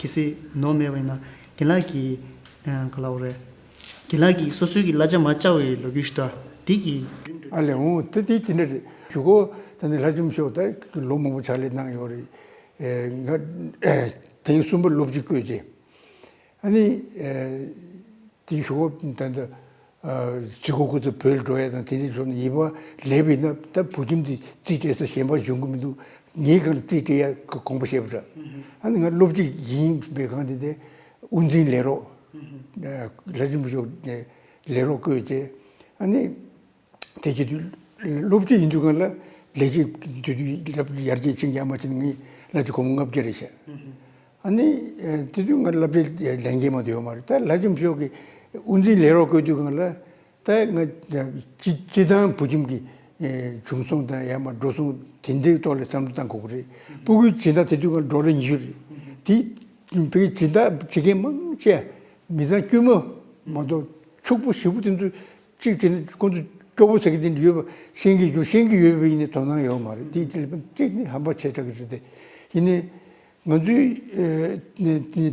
གལ་སྲིད་ནོར་མེད་པ་ཡིན་ན་རྒན་ལགས་ཀྱིས་ག་ལབ་རེད། རྒན་ལགས་ཀྱིས་སོ་སོའི་གི་གླ་ཆ་མར་བཅག་པའི་ལོ་རྒྱུས་ཤིག་འདུག་དེ་གི། ཨ་ལས་འོང་དེ་དེ་དེ་འདྲ་རེད། གཞུག་གུ་ད་ནི་ལྷ་ལྕམ་ཞོགས་ད་ལོ་མང་པོ་ཕྱག་ལས་གནང་ཡོད་རེད། ང་ཐེངས་གསུམ་པ་སློབ་སྤྱི་བསྐོས་རྗེས། ཨ་ནི། དེ་གཞུག་གུ་ད་ལྟ་རྩིས་འཁོར་སྐུ་ཚབ་བོད་ལ་འགྲོ་ཡ་དང་དེ་འདྲའི་བཟོ་ནས་ཡིན་པ་ལས་པས་ན་ད་བོད་ཁྱིམ་དེ་རྩིས་སྤྲད་ས་གཞན་པ་ཡོང་གི་མི་འདུག་ངའི་སྒང་ལ་རྩིས་སྤྲད་ཡ་དགོངས་པ་བཞེས་པ་འདྲ། ཨ་ནི་ང་སློབ་སྤྱི་ཡིན་པའི་སྒང་དེ་དེ་དབུ་འཛིན་ལས་རོགས། ལྷ་ལྕམ་ཞོགས་ལས་རོགས་བསྐོས་རྗེས། ཨ་ནི། དེ་བྱེད་དུས་སློབ་སྤྱི་ཡིན་དུས་སྒང་ལ་ལས་བྱེད་དུས་དུས་ཡར་རྒྱས་ཕྱིན་ཡ་མ་ཕྱིན་ངས་ལ་ཅིག་སྒོར་མོ་ལྔ་བརྒྱ་རེད་ཤག་ཨ་ནི། དེ་དུས་ང་སློབ་གྲྭའི་ལས་འགན་མ་གཏོགས་ཡོད་མ་རེད། ད་ལྷ་ལྕམ་ཞོགས་ཀྱི་དབུ་འཛིན་ལས་རོགས་བསྐོས་དུས་སྒང་ལ་ད་ང་སྤྱི་སྤྱི་བཏང་བོད་ཁྱིམ་གྱི་བྱུང་སོང་དང་ཡ་མ་འགྲོ་སོང་དེ་འདྲའི་ཐོག་ལ་བསམ་བློ་བཏང་དགོས་ཀྱི་རེད། སྤུ་གུའི་སྦྱིན་བདག་དེ་དུས་སྒང་ཌོ་ལར་ཉི་ཤུ་རེད། དེ་བོད་ཀྱི་སྦྱིན་བདག་བྱེད་མཁན་མང་ཆེ་མི་ཚང་དཀྱུས་མ་མ་གཏོགས་ཕྱུག་པོ་ཞེ་པོ་དེ་ཚོ། གཅིག་བྱས་ན་ཁོང་ཚོ་སྐྱོ་པོ་ཟེར་གྱི་དེ་འདྲ་ཡོད་པ་ཤེས་ཀྱི་ཡོད། ཤེས་ཀྱི་ཡོད་པ་ཡིན་ནའི་དོ་སྣང་ཡོད་མ་རེད། དེ་དེ་ལ་གཅིག་ནི་ཧམ་པ་ཆེ་དྲགས་ཀྱི་རེད་དེ། ཡིན་ནའི་ང་ཚོའི་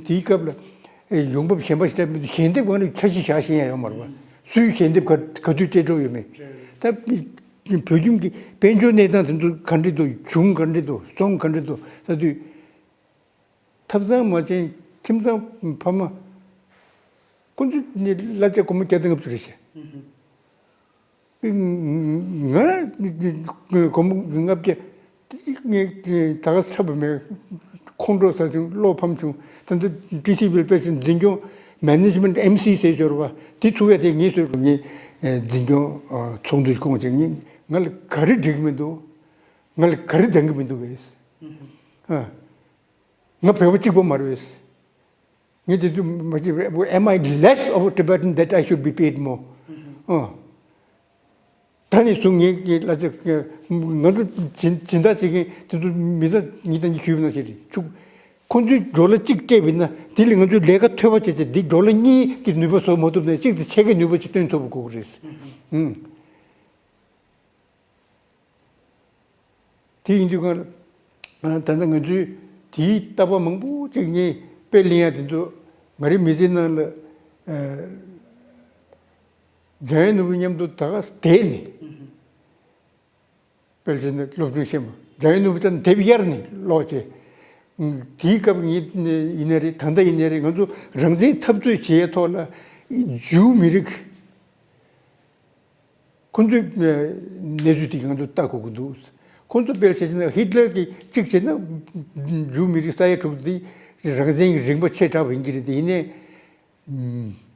དེའི་སྐབས་ལ་ཡོང་འབབ་གཞན་པ་ཞིག་སྤྲད་མི་འདུག་ཞལ་འདེབས་སྒང་ལ་འཆར་གཞི་བཞག་ཤེས་ཡ་ཡོད་མ་རེད་པ། སུའི་ཞལ་འདེབས་ག་ག་དུས་སྤྲད་འགྲོ་ཡོད་མེད། ད་བོད་ཁྱིམ་གྱི་དཔལ་འབྱོར་གནས་སྟངས་དེ་ཚོ་ག་འདྲ་འདུག་བྱུང་ག་འདྲ་འདུག་སོང་ག་འདྲ་འདུག་ལྟ་དུས། ཐབ་ཚང་མ་བྱན་ཁྱིམ་ཚང་ཕ་མ། ཁོ་ཚོ་ནི་གླ་ཆ་སྒོར་མོ་བརྒྱ་དང་ལྔ་བཅུ་རེད་ཤག་ང་སྒོར་མོ་ལྔ་བརྒྱ་དེ་ངས་ད་ག་ཚོད་འཁྲབ་པ་མེད། ཁོང་ཁྲོ་ཟ་བྱུང་། བློ་ཕམ་བྱུང་། ད་ལྟ་ཊི་སི་ཝི་ལ་དཔེ་ཆ་འཛིན་སྐྱོང་མེ་ནེ་ཇི་མེན་ཊི་ཨེམ་སི་ཟེར་ཡོད་རེད་པ། དེ་ཚུགས་ཡ་དེ་ངས་བཟོས་རེད། ངས་འཛིན་སྐྱོང་ཚོགས་འདུ་ཞིག་བསྐོངས་བྱས། ངས་ང་ལ་ག་རེ་འགྲིག་གི་མི་འདུག་ང་ལ་ག་རེ་འདང་གི་མི་འདུག་གས། ཨ། ང་བོད་པ་གཅིག་པོ་མ་རེད། ངས་དེ་དུས་མ་གཅིག་རེད། Am I less of a Tibetan that I should be paid more? ཨ། ད་ནས་བཟུང་ངས་ལ་ཚེ་ང་ཚོ་སྦྱིན་སྦྱིན་བདག་བྱེད་མཁན་དེ་ཚོ་མི་ཚང་ཉིས་དང་ཉི་ཤུ་ཡོད་ན་ཞིག་རེད་ཆུག་ཁོང་ཚོས་ཌོ་ལར་གཅིག་སྤྲད་པ་ཡིན་ན་དེ་ལས་ང་ཚོས་ལས་ཀ་ཐོལ་པ་བྱས་བྱས་འདི་ཌོ་ལར་གཉིས་ཀྱི་ནུས་པ་བཟོ་མ་ཐུབ་ན་གཅིག་དང་ཕྱེད་ཀའི་ནུས་པ་ཅིག་བཏོན་ཐུབ་དགོས་ཀྱི་རེད། ཨང་། དེ་ཡིན་དུས་སྒང་ལ། ད་ལྟ་ང་ཚོའི་དེའི་ལྟ་བ་མང་པོ་ཅིག་ངས་དཔེ་ལེན་ཡ་དེ་ཚོ་ང་རའི་མི་ཚེའི་ནང་ལ་འཇམ་དབྱངས་ནོར་བུ་མཉམ་དུ་ད་ག་བསྡད་ནས་དཔེ་ཆ་ནས་སློབ་སྦྱོང་ཤེས་མ། འཇམ་དབྱངས་ནོར་བུ་ད་དེབ་གཡར་ནས་ཀློག་བྱས། དེའི་སྐབས་ངས་ཡིན་ནའི་རེད། ད་ལྟ་ཡིན་ནའི་རེད། ང་ཚོ་རང་བཙན་འཐབ་རྩོད་བྱེད་ཡའི་ཐོག་ལ་ཇུའུ་མི་རིགས། ཁོ་ཚོའི་གནས་ཚུལ་དེ་ང་ཚོ་ལྟ་དགོས་ཀྱི་འདུག་ཁོ་ཚོ་དཔེར་བྱས་ན་ཧི་ཊི་ལར་གྱིས་གཅིག་བྱས་ན་ཇུའུ་མི་རིགས་ས་ཡ་དྲུག་འདི་རང་བཙན་གྱི་རིག་པ་ཆེ་དྲགས་པ་ཡིན་གྱི་རེད་དེ། ཡིན་ནའི་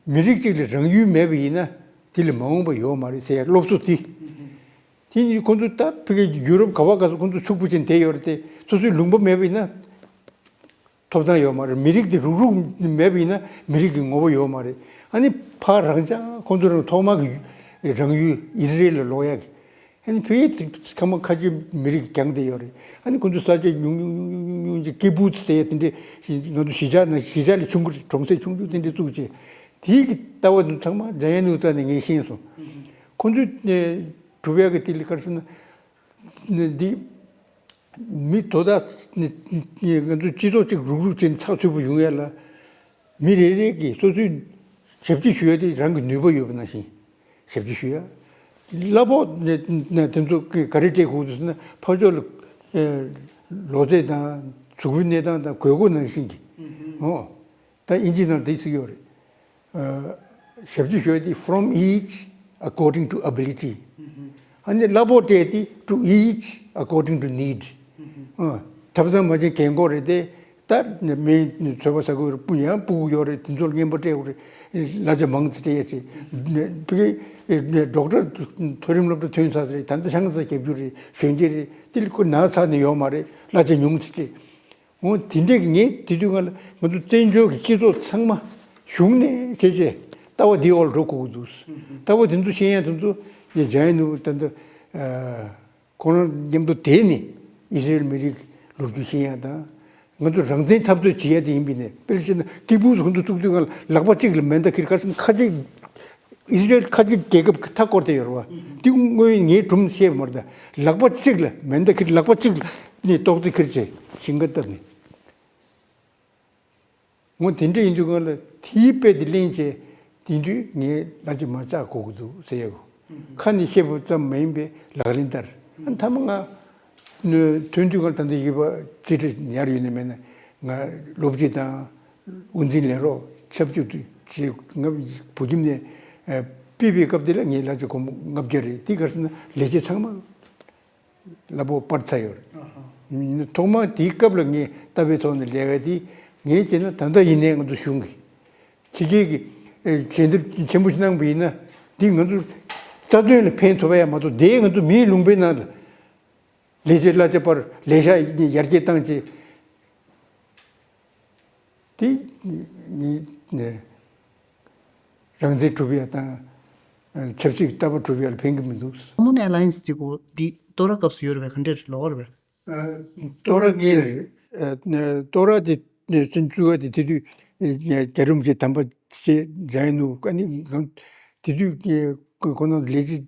མི་རིགས་གཅིག་ལ་རང་ཡུལ་མེད་པ་ཡིན་ན་དེ་ལས་མ་འོངས་པ་ཡོད་མ་རེད་ཟེར་ཡ་སློབ་གསོ་དེ། དེ་ནི་ཁོ་ཚོ་ད་ཕ་གི་ཡུ་རོབ་ག་བ་ག་ས་ཁོ་ཚོ་ཕྱུག་པོ་ཅན་བསྡད་ཡོད་རེད་དེ། སོ་སོའི་ལུང་པ་མེད་པ་ཡིན་ན། ཐོབ་ཐང་ཡོད་མ་རེད། མི་རིགས་དེ་རུག་རུག་མེད་པ་ཡིན་ན་མི་རིགས་ཀྱི་ངོ་བོ་ཡོད་མ་རེད། ཨ་ནི་ཕར་རང་ཅག་ཁོང་ཚོ་རང་ཐོག་མ་གི་རང་ཡུལ་ཨི་ཟི་རེལ་ལ་ལོག་ཡག་གི། ཨ་ནི་བོད་ཡིག་ཚིག་ཁ་མ་ཁ་ཆེ་མི་རིགས་ཀྱང་དེ་ཡོད་རེད། ཨ་ནི་ཁོང་ཚོ་ས་ཆ་ཉུང་ཉུང་ཉུང་ཉུང་ཉུང་ཅིག་ཀི་བུ་ཚི་ཟེར་ཡ་དེ་འདྲས་ང་ཚོ་གཞིས་ཆགས་ན་གཞིས་ཆགས་ལས་ཆུང་ཀུ་རེད། གྲོང་གསེབ་ཆུང་ཆུང་དེ་འདྲས་བཙུགས་བྱས་དེའི་གི་ལྟ་བ་དེ་ཚང་མ་འཇམ་དབྱངས་ནོར་བུ་རྩ་ནས་ངས་ཤེས་སོང་། ཁོང་ཚོས་གྲུབ་ཡག་གི་དེ་ལས་ག་རེ་ཟེར་ན་འདི། མི་དོ་བདག་ནི་ནི་ང་ཚོ་སྤྱི་ཚོགས་གཅིག་རུག་རུག་བྱས་ནས་ཚགས་ཚུད་པོ་ཡོང་ཡ་ལ། མི་རེ་རེ་གིས་སོ་སོའི་ཞབས་ཕྱི་ཞུ་ཡ་དེ་རང་གི་ནུས་པ་ཡོད་པ་ནང་བཞིན་ཞབས་ཕྱི་ཞུ་ཡ། གླ་ཕོགས་ནས་ནས་དེ་ཚོ་ག་རེ་སྤྲད་དགོས་འདུག་ཟེར་ན། ཕར་ཕྱོགས་ལ་ཨེ་ལོ་ཚད་དང་གཟུགས་པོའི་གནས་སྟངས་དང་དགོས་མཁོ་ནང་བཞིན་གྱི། ཨོ། ད་ཨིན་ཇི་ནང་འདི་ཟེར་གྱི་ཡོད་རེད། ཨ། ཞབས་ཕྱི་ཞུ་ཡ་དེ་from each according to ability། ཨ་ནི་གླ་ཕོགས་སྤྲད་དེ་to each according to need། ཨ། ཐབ་ཚང་མ་བྱན་རྒན་གོག་རེད་དེ། ད་སྨན་ཚོད་དཔག་ཟ་དགོས་རེད། སྤུ་ཡང་སྤུ་གུ་ཡོད་རེད། དེ་ཚོར་རྔན་པ་སྤྲད་དགོས་རེད། གླ་ཆ་མང་ཙམ་སྤྲད་ཡ་ཆེད། ཌོག་ཊར་མཐོ་རིམ་སློབ་གྲྭ་ཐོན་ཚར་རེད། ད་ལྟ་ཆང་ས་རྒྱབ་རྒྱུ་རེད། གཞོན་སྐྱེས་རེད། དེ་ལ་ཁོ་ན་ཚ་ནས་ཡོད་མ་རེད། གླ་ཆ་ཉུང་ཙམ་སྤྲད། འོ་དེ་འདྲས་ཀྱི་ངས་དེ་དུས་ང་ལ་ང་ཚོ་བཙན་བྱོལ་གྱི་སྤྱི་ཚོགས་ཚང་མ་གཞུང་ནས་བྱས་བྱས་ལྟ་བ་འདི་འོག་ལ་འགྲོ་དགོས་ཀྱི་འདུག་ལྟ་བ་དེ་ཚོ་ཤེས་ཡ་དེ་ཚོ་ངས་འཇམ་དབྱངས་ནོར་བུ་ད་ལྟ་ཁོང་རང་མཉམ་དུ་བསྡད་ནས་ཨི་སི་རེལ་མི་རིགས་ལོ་རྒྱུས་ཤེས་ཡ་དང་། ང་ཚོ་རང་བཙན་འཐབ་རྩོད་བྱེད་ཡ་དེ་ཡིན་པས་ནས། དཔེར་བྱས་ན་ཏི་ཕུ་ཁོང་ཚོ་བཙུགས་དུས་ང་ལ་ལག་པ་གཅིག་ལ་མེ་མདའ་འཁྱེར། ཁ་སང་ཁ་ཅིག་ཨི་སི་རེལ་ཁ་ཆེ་རྒྱལ་ཁབ་ཀྱི་མཐའ་བསྐོར་བསྡད་ཡོད་རེད་བ། འདི་དངོས་ཡོད་ངས་སྒྲུང་བཤད་པ་མ་རེད་ད། ལག་པ་གཅིག་ལ་མེ་མདའ་འཁྱེར། ལག་པ་གཅིག་ནས་ཏོག་ཙེ་འཁྱེར་བྱས་ཞིང་ཁ་བཏབ་ནས། འོ་དེ་འདྲ་ཡིན་དུས་སྒང་ལ་དེའི་དཔེ་དེ་ལེན་བྱས། དེང་དུས་ངས་གླ་ཆ་མར་བཅག་དགོས་ཀྱི་འདུག་ཟེར་ཡ་གོ། ཁ་ནས་བཤད་པ་ཙམ་མ་ཡིན་པའི་ལག་ལེན་བསྟར། ཨ། མཐའ་མ་ང་ནི་ཐོན་དུས་སྒང་ལ་ད་ལྟ་ཡིད་པ་རྩིས་ཁྲ་ཉར་ཡོད་ནི་མེད་ན། ང་སློབ་སྤྱི་དང་དབུ་འཛིན་ལས་རོགས་ཆབས་ཅིག་ཏུ་བྱས། ང་བོད་ཁྱིམ་ནས་ཨ་ཕེབས་པའི་སྐབས་དེ་ལ་ངའི་གླ་ཆ་སྒོར་མོ་ལྔ་བརྒྱ་རེད། དེ་ག་རེ་ཟེར་ན་ལས་བྱེད་ཚང་མ་གླ་ཕོགས་སྤར་ཚར་ཡོད་རེད། ཐོག་མར་དེའི་སྐབས་ལ་ངས་ལྟ་བའི་ཐོག་ནས་ལས་ཀ་དེ་ངས་བྱས་ན་ད་ལྟ་ཡིན་ནའི་ང་ཚོ་གཞུང་གིས་ཕྱི་རྒྱལ་གྱི་ཨེ་ཞལ་འདེབས་ཆེན་པོ་ཞིག་གནང་བ་ཡིན་ན། འདི་ང་ཚོ་རྩ་དོན་ལ་ཕན་ཐོགས་པ་ཡང་མ་གཏོགས། དེ་ང་ཚོ་མིའི་ལུང་པའི་ནང་ལ་ལས་བྱེད་གླ་ཆ་སྤར། ལས་ཤག་ཡར་རྒྱས་བཏང་བྱས། དེ་ནི་ནི་རང་བཙན་སྒྲུབ་ཡ་དང་ཆབ་སྲིད་ཀྱི་ལྟ་བ་སྒྲུབ་ཡ་ལ་ཕན་གྱི་མི་འདུག Common Alliance་དེ་གོ་འདི་ཏོ་ར་སྐབས་སུ་ཡོད་རེད་པས། ག་འདྲ་རེད། ལོགས་རེད་པས། ཨ། ཏོ་ར་ངེས་རེད། ཨ། ཏོ་ར་དེ་བཙན་བྱོལ་བ་དེ་དེ་དུས་རྒྱལ་རིམ་གྱི་དམ་པ་ཆེ་འཇམ་དབྱངས་ནོར་བུ། ཨ་ནི་དེ་དུས་ཁོ་ན་ལས་བྱེད་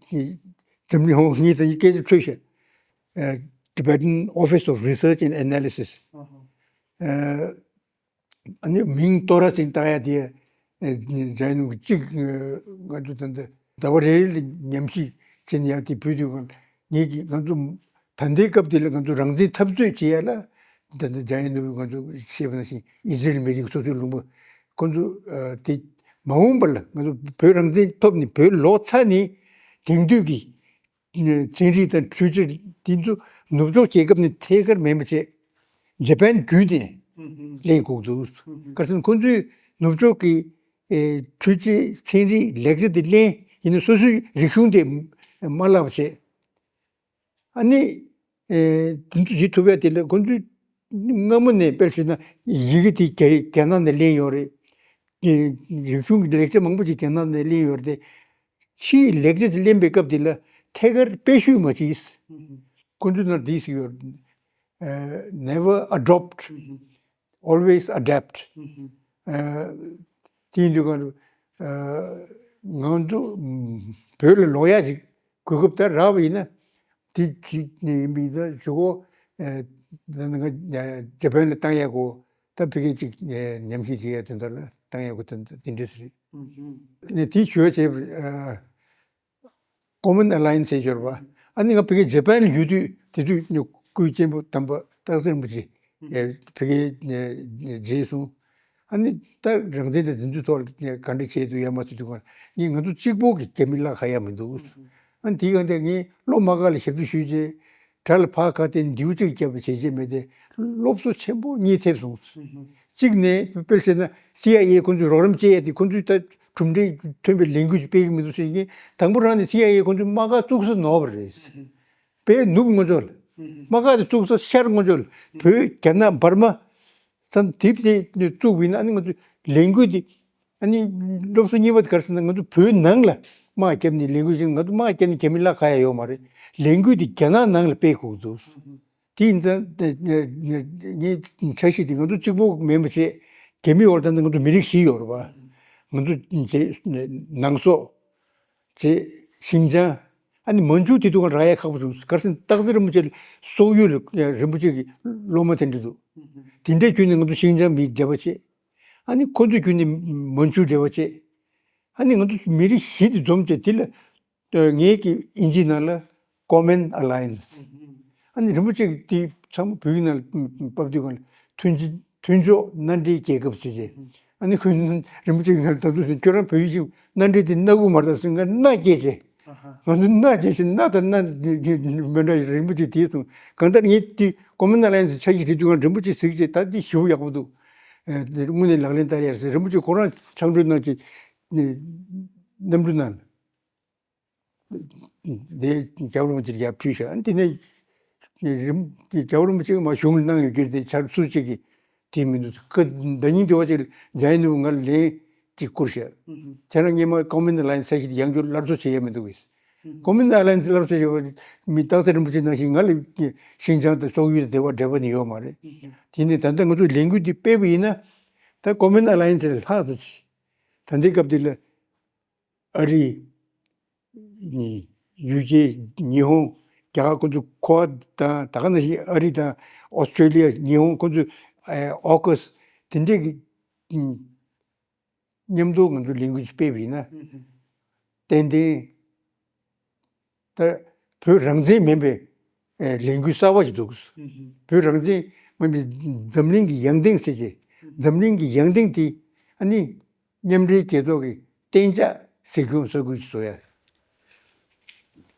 འཛམ་གླིང་ཧོང་ངེས་དང་སྐད་ཆ་འཕྲོད་ཤག Tibetan Office of Research and Analysis། ཨ། ཨ་ནི་མིང་ཏོ་ར་ཟེར་བཏགས་ཡ་དེ། ཨ། འཇམ་དབྱངས་ནོར་བུ་གཅིག་ང་ཚོ་ད་ལྟ་ཟླ་བ་རེ་རེ་ལ་ཉམས་ཞིབ་བྱེད་ནས་ཡ་དེ་ཕུལ་དུས་སྒང་ངེད་ཀྱིས་ང་ཚོ་ད་ལྟའི་སྐབས་དེ་ལ་ང་ཚོ་རང་བཙན་འཐབ་རྩོད་བྱེད་ཡ་ལ། ད་ལྟ་འཇམ་དབྱངས་ནོར་བུས་ང་ཚོ་བཤད་པ་ནང་བཞིན་ཨི་སི་རེལ་མི་རིགས་སོ་སོའི་ལུང་པ་ཁོ་ཚོ་ཨ་དེ་མ་འོངས་པ་ལ་ང་ཚོ་བོད་རང་བཙན་ཐོབ་ནས་བོད་ལོག་ཚར་ནས་དེང་དུས་ཀྱི་ཚན་རིག་དང་འཕྲུལ་ཆས་འདི་ཚོ་ནུབ་ཕྱོགས་རྒྱལ་ཁབ་ནས་ཐད་ཀར་མེད་པ་བྱས། ཇ་པན་བརྒྱུད་ནས་ལེན་དགོས་འདུག་ག་རེ་ཟེར་ན་ཁོ་ཚོས་ནུབ་ཕྱོགས་ཀྱི་ཨེ་འཕྲུལ་ཆས་ཚན་རིག་ལེགས་ཆ་དེ་ལེན། ཡིན་ན་སོ་སོའི་རིག་གཞུང་དེ་མ་བརླག་པ་བྱས། ཨ་ནི་ཨེ་དེ་ཚོ་བྱེད་ཐུབ་ཡ་དེ་ལ་ཁོ་ཚོས་སྔ་མོ་ནས་དཔེར་བྱས་ན་ཡི་གེ་དེ་རྒྱ་རྒྱ་ནག་ནས་ལེན་ཡོད་རེད། རིག་གཞུང་གི་ལེགས་ཆ་མང་པོ་ཅིག་རྒྱ་ནག་ནས་ལེན་ཡོད་རེད་དེ། ཕྱིའི་ལེགས་ཆ་དེ་ལེན་པའི་སྐབས་དེ་ལ་ཐད་ཀར་དཔེ་བཤུས་མ་བྱེད། ཁོ་ཚོའི་ནང་འདི་ཟེར་ཡོད། Never adopt, always adapt། དེ་ཡིན་དུས་ང་ང་ཚོ་བོད་ལ་ལོག་ཡ་ཞིག་གོ་སྐབས་ད་རག་པ་ཡིན་ན། དེ་ཅིག་ནས་ཡིན་པའི་ད་ཞུ་གོ་ད་ང་ཇ་པན་ལ་བཏང་ཡ་གོ། ད་ཕ་གི་ཅིག་ཉམས་ཞིབ་བྱེད་ཡ་དོན་དག་ལ་བཏང་ཡ་གོ། དོན་དག་དེ་འདྲ་ཞིག་རེད། ནས་དེ་ཞུ་བ་བྱས་པ་རེད། Common Alliance ཟེར་ཞོར་བ། ཨ་ནི་ང་ཕ་གི་ཇ་པན་ལ་ཡོད་དུས་དེ་དུས་སྐུའི་གཅེན་པོ་དམ་པ་སྟག་འཚེར་རིན་པོ་ཆེ་ཕ་གི་རྗེས་སོང་། ཨ་ནི་ད་རང་བཙན་དང་དེ་ཚོའི་ཐོག་ལ་ག་འདྲ་བྱས་འདུག་ཡ་མ་ཚོད་དུས་སྒང་ངས་ང་ཚོ་གཅིག་པོ་གི་རྒྱ་མི་གླ་ག་ཡ་མི་འདུག་ཨ་ནི་དེའི་སྒང་དེ་ངས་སློབ་མ་ཁག་ལ་ཞབས་ཕྱི་ཞུས་རྗེས། དགྲ་ལ་ཕར་ཁ་གཏད་མདེའུ་གཅིག་བརྒྱབ་པ་བྱས་རྗེས་མེད་དེ། སློབ་གསོ་ཆེན་པོ་གཉིས་ཐེབས་སོང་། གཅིག་ནས་དཔེར་བྱས་ན་སི་ཨའི་ཨེ་ཁོ་ཚོས་རོགས་རམ་བྱེད་ཡ་དེ་ཁོ་ཚོས་ད་གྲུབ་འབྲས་ཐོན་པའི་ལས་འགུལ་ཅིག་སྤེལ་གི་མི་འདུག་ཟེར་མཁན། དང་པོ་རང་ནས་སི་ཨའི་ཨེ་ཁོ་ཚོས་དམག་སྒར་བཙུགས་ས་ནོར་བ་རེད། དཔེ་ནུབ་ངོ་ཕྱོགས་ལ། དམག་སྒར་དེ་བཙུགས་ས་ཤར་ངོ་ཕྱོགས་ལ། བོད་རྒྱ་ནག་འབར་མ་ཙམ་དེབ་དེ་བཙུགས་པ་ཡིན་ན། ཨ་ནི་ང་ཚོས་ལས་འགུལ་དེ། ཨ་ནི་སློབ་གསོ་གཉིས་པ་དེ་ག་རེ་ཟེར་ན། ང་ཚོ་བོད་ནང་ལ་དམག་བརྒྱབ་ནས་ལས་འགུལ་བྱེད། ང་ཚོ་དམག་བརྒྱབ་ནས་རྒྱ་མི་གླ་ག་ཡ་ཡོད་མ་རེད། ལས་འགུལ་དེ་རྒྱ་ནག་ནང་ལ་སྤེལ་དགོས་འདུག་དེ་ཡིན་ཙང་ངའི་འཆར་གཞི་དེ་ང་ཚོ་གཅིག་པོ་མིན་པ་བྱས། རྒྱ་མི་འོག་ལ་ད་ལྟ་ང་ཚོ་མི་རིགས་བཞི་ཡོད་རེད་པ། ང་ཚོ་བྱས་ནང་སོག་བྱས་ཤིན་ཅང་ ཨ་ནི་མན་ཇུ་དེ་དུས་ང་རག་ཡ་ཁག་པོ་བྱུང་། ག་རེ་ཟེར་ན་སྟག་འཚེར་རིན་པོ་ཆེ་སོག་ཡུལ་ལ་རིན་པོ་ཆེ་གི་སློབ་མ་དེ་འདྲ་འདུག། དེ་འདྲའི་བརྒྱུད་ནས་ང་ཚོ་ཤིང་ཅང་མིས་འབྲེལ་བ་བྱས། ཨ་ནི་ཁོ་ཚོའི་བརྒྱུད་ནས་མན་ཇུ་འབྲེལ་བ་བྱས། ཨ་ནི་ང་ཚོ་མི་རིགས་བཞི་དེ་འཛོམས་བྱས། དེ་ལ་ངས་ཀྱི་ཨིན་ཇིའི་ནང་ལ་ཀོ་མན་ཨ་ལ་ཡན་སི། ཨ་ནི་རིན་པོ་ཆེ་གིས་དེ་ཚང་མ་བོད་ཡིག་ནང་ལ་ཕབ་དུས་སྒང་ལ་མཐུན་ཕྱོགས་མཐུན་ཕྱོགས་མནའ་འབྲེལ་རྒྱལ་ཁབ་ཟེར་བྱས། ཨ་ནི་ཁོས་རིན་པོ་ཆེ་གི་ནང་ལ་ད་དུང་ཟེར། ཁྱོད་རང་བོད་ཡིག་ཅིག་མནའ་འབྲེལ་དེ་མནའ་དགུ་མ་རེད་ཟེར། ང་མནའ་སྐྱེལ་བྱས། ང་ཚོ་མནའ་སྐྱེལ་བྱས། མནའ་དང་མནའ་མི་འདྲ་བའི་རིན་པོ་ཆེ་དེ་གསུངས། གང་ལྟར་ངས་དེ་ཀོ་མན་ཨ་ལ་ཡན་སི་འཆར་གཞི་བྲིས་དུས་སྒང་རིན་པོ་ཆེ་གཟིགས་བྱས། ད་འདི་ཞེ་པོ་ཡག་པོ་འདུག། ཨ་དེ་དངོས་གནས་ལག་ལེན་བསྟར་ཡ་རེད་ཟེར། རིན་པོ་ཆེ་ཁོ་རང་ཕྱག་འགྲོ་གནང་བྱས་གནམ་གྲུ་ནང་ལ། དེ་རྒྱལ་བ་རིན་པོ་ཆེར་ཡར་ཕུལ་བཞག། དེ་ནས་རིན་རྒྱལ་བ་རིན་པོ་ཆེ་གིས་མར་གཞུང་ལ་གནང་ཡོད་ཀྱི་རེད་དེ། ཆར་སུ་གཅིག་གིས་དེ་མི་འདུག། ཁ་ཟླ་ཉིན་དེ་བ་ཅིག་འཇམ་དབྱངས་ནོར་བུ་ང་ལ་ལན་གཅིག་བསྐུར་བཞག། ཁྱེད་རང་སྔོན་མ་ཀོ་མན་ཨ་ལ་ཡན་སི་འཆར་གཞི་དེ་ཡང་བསྐྱར་སླར་གསོ་བྱེད་ཡ་མི་འདུག་གས། ཀོ་མན་ཨ་ལ་ཡན་སི་སླར་གསོ་བྱེད་པ་མི་སྟག་འཚེར་རིན་པོ་ཆེ་ནང་བཞིན་ང་ལ་ཤིང་ཅང་དང་སོག་ཡུལ་དང་དེ་བ་འབྲེལ་བ་ནི་ཡོད་མ་རེད། དེ་ནས་ད་ལྟ་ང་ཚོས་ལས་འགུལ་འདི་སྤེལ་བ་ཡིན་ན། ད་ཀོ་མན་ཨ་ལ་ཡན་སི་ལས་ལྷག་ཙམ་ཅིག། ད་ལྟའི་སྐབས་འདི་ལ་ཨ་རི། ནི་ཡུ་ཀེ། ཉི་ཧོང་། རྒྱ་གར། ཁོ་ཚོ་ཁོ་བ་དང་ད་ག་ནང་བཞིན་ཨ་རི་དང་ཨོ་སི་ཀྲེ་ལི་ཡ། ཉི་ཧོང་། ཁོ་ཚོ་ཨོ་ཀུ་སི། དེ་འདྲས་ཀྱི་མཉམ་དུ་ང་ཚོ་ལས་འགུལ་ཅིག་སྤེལ་བ་ཡིན་ན། ཏན་ཏན་ད་བོད་རང་བཙན་མིན་པའི་ལས་འགུལ་གསར་པ་ཞིག་འདུག། བོད་རང་བཙན་མིན་པའི་འཛམ་གླིང་གི་ཡང་སྟེང་ཟེར་བྱས། འཛམ་གླིང་གི་ཡང་སྟེང་དེ་ཨ་ནི་མཉམ་འབྲེལ་རྒྱལ་ཚོགས་ཀྱི་གཏན་འཇགས་གཟིགས་སྐྱོང་ས་ཁུལ་ཞིག་བཟོ་ཡ།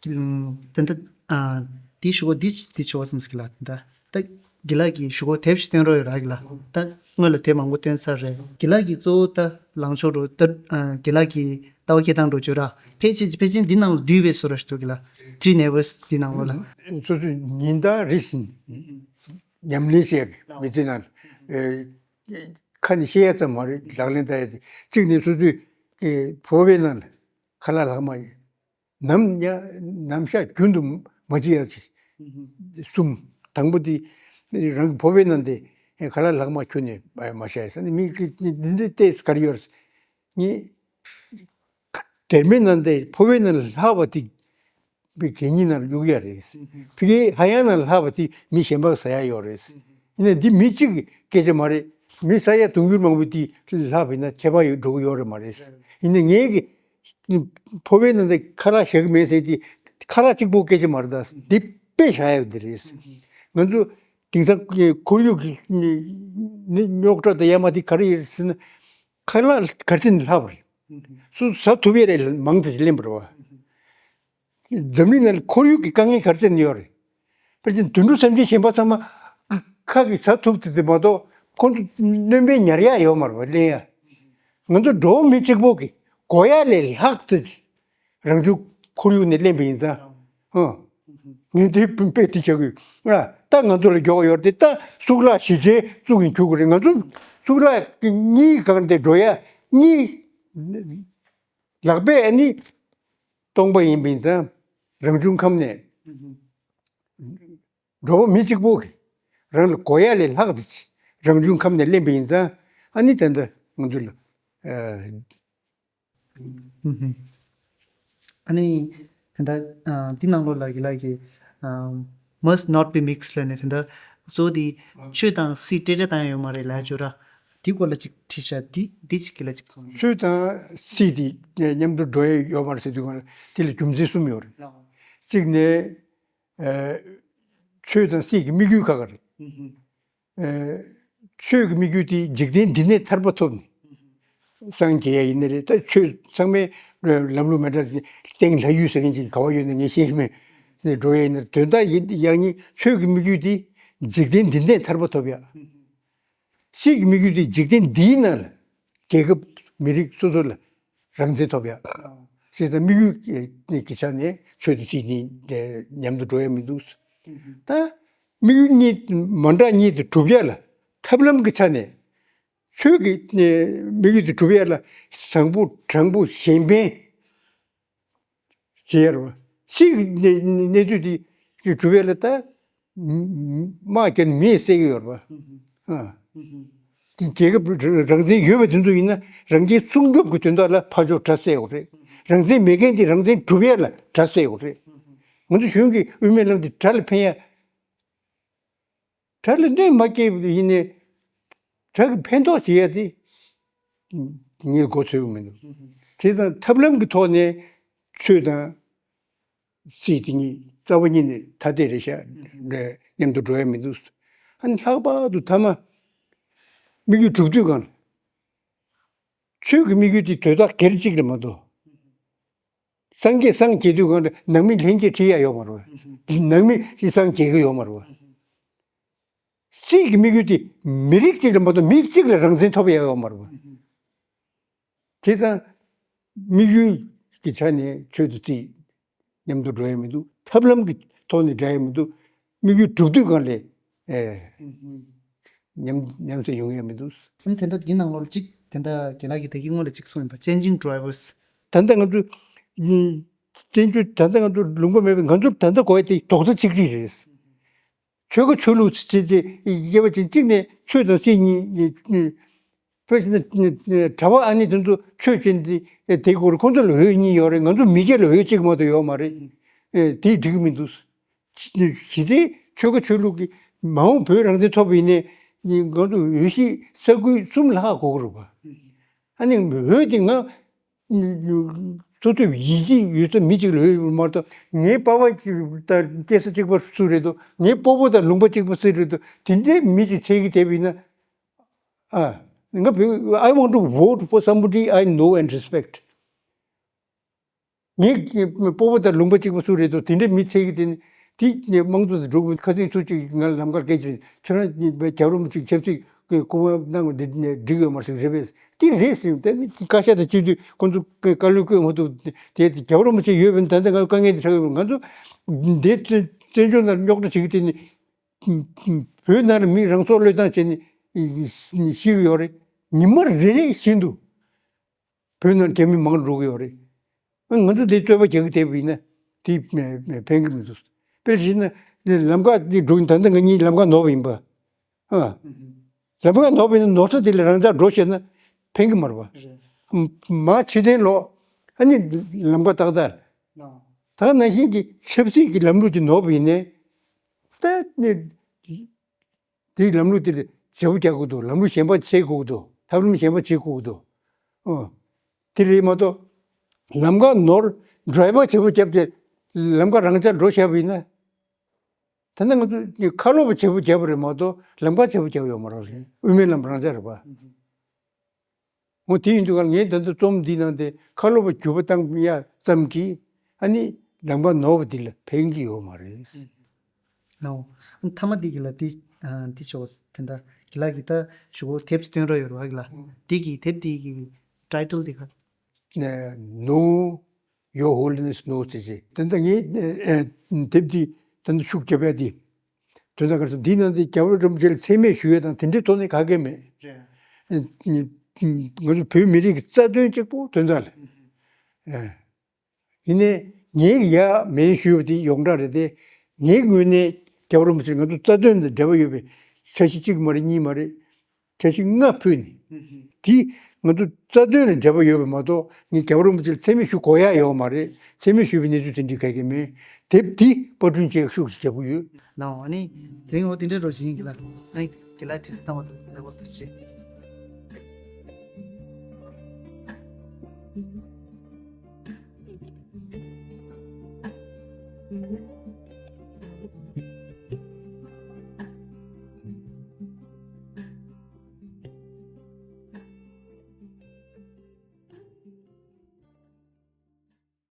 ཨུམ། དེ་འདྲ། ཨ། དེའི་གཞུག་གུ་འདི་འདི་ཞུ་བ་བསམ་སོང་གི་ལགས། ད་ད་དགེ་ལགས་ཀྱིས་གཞུག་གུ་དེབ་ཞིག་བཏོན་རོགས་ཡོད་ར་གི་ལགས། ད་སྔོན་ལ་དེབ་མང་པོ་བཏོན་ཚར་རེད། དགེ་ལགས་ཀྱིས་གཙོ་བོ་ད་ལངས་ཕྱོགས་འགྲོ་ད། ཨ། དགེ་ལགས་ཀྱི་ལྟ་བ་འཁྱེར་སྟངས་འགྲོ་བརྗོད་ར། ཕལ་ཆེར་ཕལ་ཆེར་འདི་ནང་ལ་འདུས་པའི་བཟོ་འདྲ་ཞིག་འདུག་གི་ལགས། Three Nevers འདི་ནང་ལོགས་ལ། སོ་སོས་ཉིན་ལྟར་རེ་བཞིན་ཉམས་ལེན་བྱས་པའི་མི་ཚེ་ནང་། ཨེ། ཁ་ནས་བཤད་ཡ་ཙམ་མ་རེད། ལག་ལེན་བསྟར་ཡ་དེ། གཅིག་ནས་སོ་སོའི་ཕོ་བའི་ནང་ལ་ཁ་ལག་ལྷག་མ་ཡིན། ནམ་ཡང་ནམ་ཞག་རྒྱུན་དུ་མ་བརྗེད་ཡ་ཅིག། གསུམ། དང་པོ་དེ་རང་གི་ཕོ་བའི་ནང་དེ་ཁ་ལག་ལྷག་མ་ཁྱོན་ནས་མ་བཞག་ཡ་ཟེར་ནས། མི་གི་འདི་འདྲའི་ལྟས་ག་རེ་ཡོད་རེད། ངས་སྡེར་མའི་ནང་དེ་ཕོ་བའི་ནང་ལ་ལྷག་པ་དེ་བའི་གད་སྙིགས་ནང་གཡུག་ཡ་རེད། ཕ་གིའི་ཧ་ཡང་ནང་ལྷག་པ་དེ་མི་གཞན་པ་ཟ་ཡ་ཡོད་རེད། ཡིན་ནའི་འདི་མི་གཅིག་གི་སྐད་ཆ་མ་རེད། མི་ཟ་ཡ་དུང་ཕྱུར་མང་པོ་དེ་ལྷག་པ་ཡིན་ན་ཁྱད་པར་ཡོད་འགྲོ་གི་ཡོད་རེད་མ་རེད། ཡིན་ནའི་ངས་ཀྱི་ཕོ་བའི་ནང་དེ་ཁ་ལག་བཞག་གི་མེད་ཟེར་དེ་ཁ་ལག་གཅིག་པོ་སྐད་ཆ་མ་རེད། ད་འདི་དཔེ་བཞག་ཡ་འདི་རེད། ང་ཚོ་དེང་སང་ཁོར་ཡུག་གི་ནི་རྙོག་དྲ་དང་ཡ་མ་དེ་ག་རེ་ཡོད་ཟེར་ན། ཁ་ལག་ག་ཚོད་ནས་ལྷག་པ་རེད། སུ་ཟ་ཐུབ་ཡས་རེད། མང་དུ་ལེན་པ་རེད་བ། འཛམ་གླིང་ནང་ལ་ཁོར་ཡུག་གི་དཀའ་ངལ་ག་རེ་བྱས་ནས་ཡོད་རེད། ཕལ་ཆེར་དུད་འགྲོ་སེམས་ཅན་གཞན་པ་ཚང་མ་ཁ་གིས་ཟ་ཐུབ་ཐུབ་དེ་མ་གཏོགས། ཁོང་ཚོ་སྣོན་པའི་ཉར་ཡག་ཡོད་མ་རེད་པ། ལེན་ཡ། ང་ཚོ་འགྲོ་བ་མི་གཅིག་པོ་གིས་དགོས་ཡ་ལས་ལྷག་ཙམ་རང་བྱུང་ཁོར་ཡུག་ནས་ལེན་པ་ཡིན་ཙང་། ཨ། ངས་དེ་དཔེ་དེ་བྱ་དགོས། ཨ། ད་ང་ཚོ་ལ་མགྱོགས་ཡོད་དེ། ད་གཙུག་ལག་ཞི་བྱེད་བཙུགས་ནས་འཁྱུག་གི་རེད། ང་ཚོ་གཙུག་ལག་གི་གཉིས་གང་དེ་འགྲོ་ཡ་གཉིས། ལག་པས་ཨ་ནི་སྟོང་པ་ཡིན་པ་ཡིན་ཙང་། རང་བྱུང་ཁམས་ནས་འགྲོ་བ་མི་གཅིག་པོ་གིས་རང་ལ་དགོས་ཡ་ལས་ལྷག་ཏུ་ཅིག་རང་བྱུང་ཁམས་ནས་ལེན་པ་ཡིན་ཙང་། ཨ་ནི་ད་ལྟ་ང་ཚོ་ལ། ཨ། ཨ་ནི་ད་ལྟ། ཨ། འདི་ནང་ལོགས་ལ་དགེ་ལགས་ཀྱིས། ཨ། must not be mixed ལབ་ནས། ད་ལྟ་གཙོ་བོ་དེ་ཆོས་དང་སྲིད་འདྲེས་འདྲེས་བཏང་ཡ་ཡོད་མ་རེད་ལབ་ཡ་བརྗོད་ར། དེ་སྐོར་ལ་ཅིག་དྲིས་ཤག། འདི་འདི་ཅིག་དགེ་ལགས་ཅིག་གསུངས། ཆོས་དང་སྲིད་དེ་མཉམ་དུ་འགྲོ་ཡ་ཡོད་མ་རེད་ཟེར་དུས་སྒང་ལ། དེ་ལ་རྒྱུ་མཚན་གསུམ་ཡོད་རེད། གཅིག་ནས། ཨ། ཆོས་དང་སྲིད་ཀྱི་དམིགས་ཡུལ་ཁ་ཁ་རེད། ཨ། ཆོས་ཀྱི་དམིགས་ཡུལ་དེ་འཇིག་རྟེན་འདི་ནས་ཐར་པ་ཐོབ་ནས། སངས་རྒྱས་ཡ་ཡིན་ནི་རེད། ད་ཆོས་ཚང་མའི་ལམ་ལུགས་མི་འདྲ། སྟེང་ལྷ་ཡུལ་ཟེར་མཁན་ཅིག་ག་བ་ཡོད་ན་ངས་ཤེས་ཀྱི་མེད། འགྲོ་ཡ་ཡིན་ན། དོན་དག་ཡིན་ཡང་ནི་ཆོས་ཀྱི་དམིགས་ཡུལ་དེ་འཇིག་རྟེན་འདི་ནས་ཐར་པ་ཐོབ་ཡ། སྲིད་ཀྱི་དམིགས་ཡུལ་དེ་འཇིག་རྟེན་འདིའི་ནང་ལ་རྒྱལ་ཁབ་མི་རིགས་སོ་སོ་ལ་རང་བཙན་ཐོབ་ཡ། ཞེས་དང་། དམིགས་ཡུལ་གྱི་ཆ་ནས་ཆོས་དང་སྲིད་གཉིས་མཉམ་དུ་འགྲོ་ཡ་མི་འདུག། ད་དམིགས་ཡུལ་གཉིས་མ་འདྲ་གཉིས་དེ་སྒྲུབ་ཡ་ལ་ཐབས་ལམ་གྱི་ཆ་ནས། ཆོས་ཀྱི་དམིགས་ཡུལ་དེ་སྒྲུབ་ཡ་ལ་བཟང་པོ་དྲང་པོ་གཞན་ཕན་བྱེད་ཡ་རེད་བ། སྲིད་ཀྱི་གནས་ཚུལ་དེ་སྒྲུབ་ཡ་ལ་ད་དམག་རྒྱག་ནས་མི་བསད་ཀྱི་ཡོད་རེད་བ། ཨ། དེ་རྒྱལ་ཁབ་རང་བཙན་ཡོད་པ་དེ་ཚོ་ཡིན་ན། རང་བཙན་སྲུང་སྐྱོབ་ཀྱི་དོན་དག་ལ་ཕར་ཕྱོགས་དགྲ་བསད་ཡོད་རེད། རང་བཙན་མེད་མཁན་དེ་རང་བཙན་སྒྲུབ་ཡ་ལ་དགྲ་བསད་ཡོད་རེད། ང་ཚོ་གཞུང་གིས་དབུ་མའི་ལམ་དེ་དགྲ་ལ་ཕན་ཡ། དགྲ་ལ་གནོད་མ་སྐྱེལ་བ་ཡིན་ནའི་དགྲ་གི་ཕན་ཐོགས་བྱེད་ཡ་དེ་ངས་མགོ་ཚོས་ཀྱི་མི་འདུག་བྱས་ཙང་ཐབས་ལམ་གྱི་ཐོག་ནས་ཆོས་དང་སྲིད་དེ་གཉིས་རྩ་བ་ཉིད་ནས་ཐ་དད་རེད་ཤག་མཉམ་དུ་འགྲོ་ཡ་མི་འདུག་ཨ་ནི་ལྷག་པར་དུ་མཐའ་མ་དམིགས་ཡུལ་གྲུབ་དུས་གང་ལ། ཆོས་ཀྱི་དམིགས་ཡུལ་དེ་དོན་དག་སྒེར་གཅིག་ལ་མ་གཏོགས། སངས་རྒྱས་སངས་རྒྱས་དུས་གང་ལ་ནང་མི་ལྷན་སྐྱེས་ཁྲིད་ཡ་ཡོད་མ་རེད་བ། ནང་མི་ཤི་སངས་རྒྱས་ཀྱི་ཡོད་མ་རེད་བ། སྲིད་ཀྱི་དམིགས་ཡུལ་དེ་མི་རིགས་གཅིག་ལ་མ་གཏོགས་མི་གཅིག་ལ་རང་བཙན་ཐོབ་ཡ་ཡོད་མ་རེད་བ། བྱས་ཙང་དམིགས་ཡུལ་གྱི་ཆ་ནས་ཆོས་དང་སྲིད་མཉམ་དུ་འགྲོ་ཡ་མི་འདུག་ཐབས་ལམ་གྱི་ཐོག་ནས་འགྲོ་ཡ་མི་འདུག་དམིགས་ཡུལ་གྲུབ་དུས་གང་ལ་ཨེ་མཉམ་མཉམ་བསྲེས་ཡོང་ཡ་མི་འདུག་ཨ་ནི་དེ་འདྲ་འདི་ནང་ལོགས་ལ་གཅིག་དེ་འདྲ་རྒན་ལགས་ཀྱིས་ད་གིན་སྔོན་ལ་གཅིག་གསུངས་ཡིན་པ། Changing drivers། ད་ལྟ་ང་ཚོ་ཨ་བཙན་བྱོལ་ད་ལྟ་ང་ཚོ་ལུང་པ་མེད་པའི་ང་ཚོར་ད་ལྟ་དགོས་ཡ་དེ་རྡོག་རྩ་གཅིག་སྒྲིལ་རེད། ཆོལ་ཁ་ཆོས་ལུགས་ཟེར་དེ་དབྱེ་བ་ཅན་གཅིག་ནས་ཆོས་དང་སྲིད་གཉིས། དཔེར་ན་གྲྭ་པ་ཨ་ནི་དེ་ཚོ་ཆོས་ཅན་དེ་དེ་སྐོར་ཁོང་ཚོ་ལ་འོས་གཉིས་ཡོད་རེད། ང་ཚོ་མི་སྒེར་ལ་འོས་གཅིག་མ་གཏོགས་ཡོད་མ་རེད། དེ་འགྲིག་གི་མི་འདུག་གཞི་རྩའི་ཆོལ་ཁ་ཆོས་ལུགས་ཀྱི་མ་འོངས་བོད་རང་བཙན་ཐོབ་པ་ཡིན་ནའི་ང་ཚོ་འོས་གཞི་ས་ཁུལ་གསུམ་ལྷག་དགོས་ཀྱི་རེད་པ། ཨ་ནི་འོས་དེ་ང་སོ་སོའི་ཡིད་ཆེས་ཡོད་ས་མི་གཅིག་ལ་འོས་ཡོད་མ་གཏོགས། ངའི་པ་ཕ་དང་སྐྱེ་ས་གཅིག་པ་སུ་རེད་འདུག་ངའི་སྤོ་བོ་དང་ལུང་པ་གཅིག་པ་སུ་རེད་འདུག་དེ་འདྲའི་མི་གཅིག་འཚོལ་གྱི་བསྡད་པ་ཡིན་ན། ཨ། ང་བོད། I want to vote for somebody I know and respect. ངའི་སྤོ་བོ་དང་ལུང་པ་གཅིག་པ་སུ་རེད་འདུག་དེ་འདྲའི་མི་འཚོལ་གྱི་བསྡད་ནས་དེ་དམངས་གཙོ་དང་འགྲོ་དགོས། ཁ་སང་སུ་གཅིག་ང་ལམ་ཁར་སྐད་ཆ། ཁྱོད་རང་རྒྱལ་བ་རིན་པོ་ཆེ་ཆབ་སྲིད་སྐུ་དབང་གནང་བ་འདི་འགྲིག་ཡོད་མ་རེད་ཟེར་གྱི་རེད་པས། དེ་རེད་ཟེར། དེ་ནི་བཀའ་ཤག་དང་སྤྱི་འཐུས་ཁོང་ཚོ་བཀའ་བློན་བསྐོས་མ་ཐུབ། དེ་རྒྱལ་བ་རིན་པོ་ཆེ་ཡོད་པས་ད་ལྟ་ང་ཚོ་དཀའ་ངལ་འདི་འཕྲད་ཀྱི་ཡོད། ང་ཚོ་འདི་བཙན་བཙན་བྱོལ་ནང་རྙོག་དྲ་བྱེད་ཀྱི་དེ་ནི་བོད་ནང་ལ་མི་རང་སྲོག་བློས་བཏང་བྱས་ནས་ཤི་གི་ཡོད་རེད། ཉི་མ་རེ་རེ་བཞིན་དུ་བོད་ནང་རྒྱ་མི་མང་རུ་འགྲོ་གི་ཡོད་རེད། ང་ཚོ་འདི་རྩོད་པ་རྒྱག་གི་བསྡད་པ་ཡིན་ན་དེ་ཕན་གི་མི་འདུག་དཔེར་བཞག་ན་ལམ་ཁ་འདི་འགྲོ་གི་ད་ལྟ་ང་གཉིས་ལམ་ཁ་ནོར་བ་ཡིན་པ། ཨ། ལམ་ཁ་ནོར་བ་ཡིན་ན་ནོར་ས་དེ་ལ་རང་འཇགས་འགྲོ་ཤེས་ན་ཕན་གི་མ་རེད་པ། རེད། མ་ཕྱི་རྟེན་ལོག་ཨ་ནི་ལམ་ཁ་ཏག་ཏག་ཨ། ད་ནང་བཞིན་གྱི་ཆབ་སྲིད་ཀྱི་ལམ་ལུགས་ཀྱི་ནོར་བ་ཡིན་ནའི། ད་ནི་དེའི་ལམ་ལུགས་དེ་བརྗེ་པོ་རྒྱག་དགོས་འདུག་ལམ་ལུགས་གཞན་པ་བྱེད་དགོས་འདུག་ཐབས་ལམ་གཞན་པ་བྱེད་དགོས་འདུག་ཨོ། དེ་རེད་མ་གཏོགས། ལམ་ཁ་ནོར། ཌ་རའི་བར་བརྗེ་པོ་བརྒྱབ་སྟེ་ལམ་ཁ་རང་འཇགས་འགྲོ་བཞག་པ་ཡིན་ན། ད་ནི་ང་ཚོ་ཁ་ལོ་པ་བརྗེ་པོ་བརྒྱབ་པ་རེད་མ་གཏོགས་ལམ་ཁ་བརྗེ་པོ་བརྒྱབ་ཡོད་མ་རེད། དབུ་མའི་ལམ་རང་འཇགས་རེད་པ། འོ་དེ་ཡིན་དུས་ག་ལ་ངས་ད་ལྟ་རྩོམ་འདི་ནང་དེ་ཁ་ལོ་པ་འགྱུར་བ་བཏང་ཡ་ཙམ་གྱིས་ཨ་ནི་ལམ་ཁ་ནོར་བ་འདི་ལ་ཕན་གྱི་ཡོད་མ་རེད། ནའོ། ཨ་ནི་མཐའ་མ་འདི་གི་ལ་འདི་ཨ་འདི་ཆོག་དེ་འདྲ་གི་ལ་གི་ད་ཞུ་གོ་དེབ་ཅིག་སྟོན་རོགས་ཡོད་རོགས་གི་ལ། འདི་གི་དེབ་འདི་གི་ཊའི་ཊལ་འདི་ག Know Your Holiness Know ཟེར་གྱི། ད་ལྟ་ངས་དེབ་འདི་ད་ལྟ་ཤུགས་རྒྱབ་ཡ་འདི། དོན་དག་ག་རེ་ཟེར། འདིའི་ནང་དུ་རྒྱལ་བ་རིན་པོ་ཆེ་ལ་མཚན་སྨད་ཞུ་ཡས་དང་དེ་འདྲའི་ཐོག་ནས་ག་གེ་མེད། རེད། ང་ཚོ་བོད་མི་རིགས་ཀྱི་རྩ་དོན་གཅིག་པོ་དོན་དག་ལ། ཨ། ཡིན་ནའི་ངས་ཡ་མེད་ཞུས་པ་དེ་ཡོངས་གྲགས་རེད་དེ། ངའི་ངོས་ནས་རྒྱལ་བ་རིན་པོ་ཆེ་ང་ཚོ་རྩ་དོན་དང་འབྲེལ་བ་ཡོད་པའི་འཆར་གཞི་གཅིག་མ་རེད། གཉིས་མ་རེད། འཆར་གཞི་ལྔ་ཕུལ་ནས། དེ་ང་ཚོ་རྩ་དོན་ལ་འབྲེལ་བ་ཡོད་པ་མ་གཏོགས་ངས་རྒྱལ་བ་རིན་པོ་ཆེ་ལ་མཚན་སྨད་ཞུ་དགོས་ཡ་ཡོད་མ་རེད། མཚན་སྨད་ཞུས་པའི་གནས་ཚུལ་དེ་འདྲའི་ག་གེ་མེད། དེབ་འདི་པར་སྐྲུན་བྱེད་ཤུགས་ཆེ་རྒྱག་གི་ཡོད། ནའོ། ཨ་ནི་དེ་རིང་འོ་དེ་འདྲའི་རོ་བྱེད་ཡིན་གི་ལ། ཨ་ནི་གི་ལ་དུས་ཚོད་བཏང་བ་དང་ལེགས་པར་བསྡུར་བྱེད།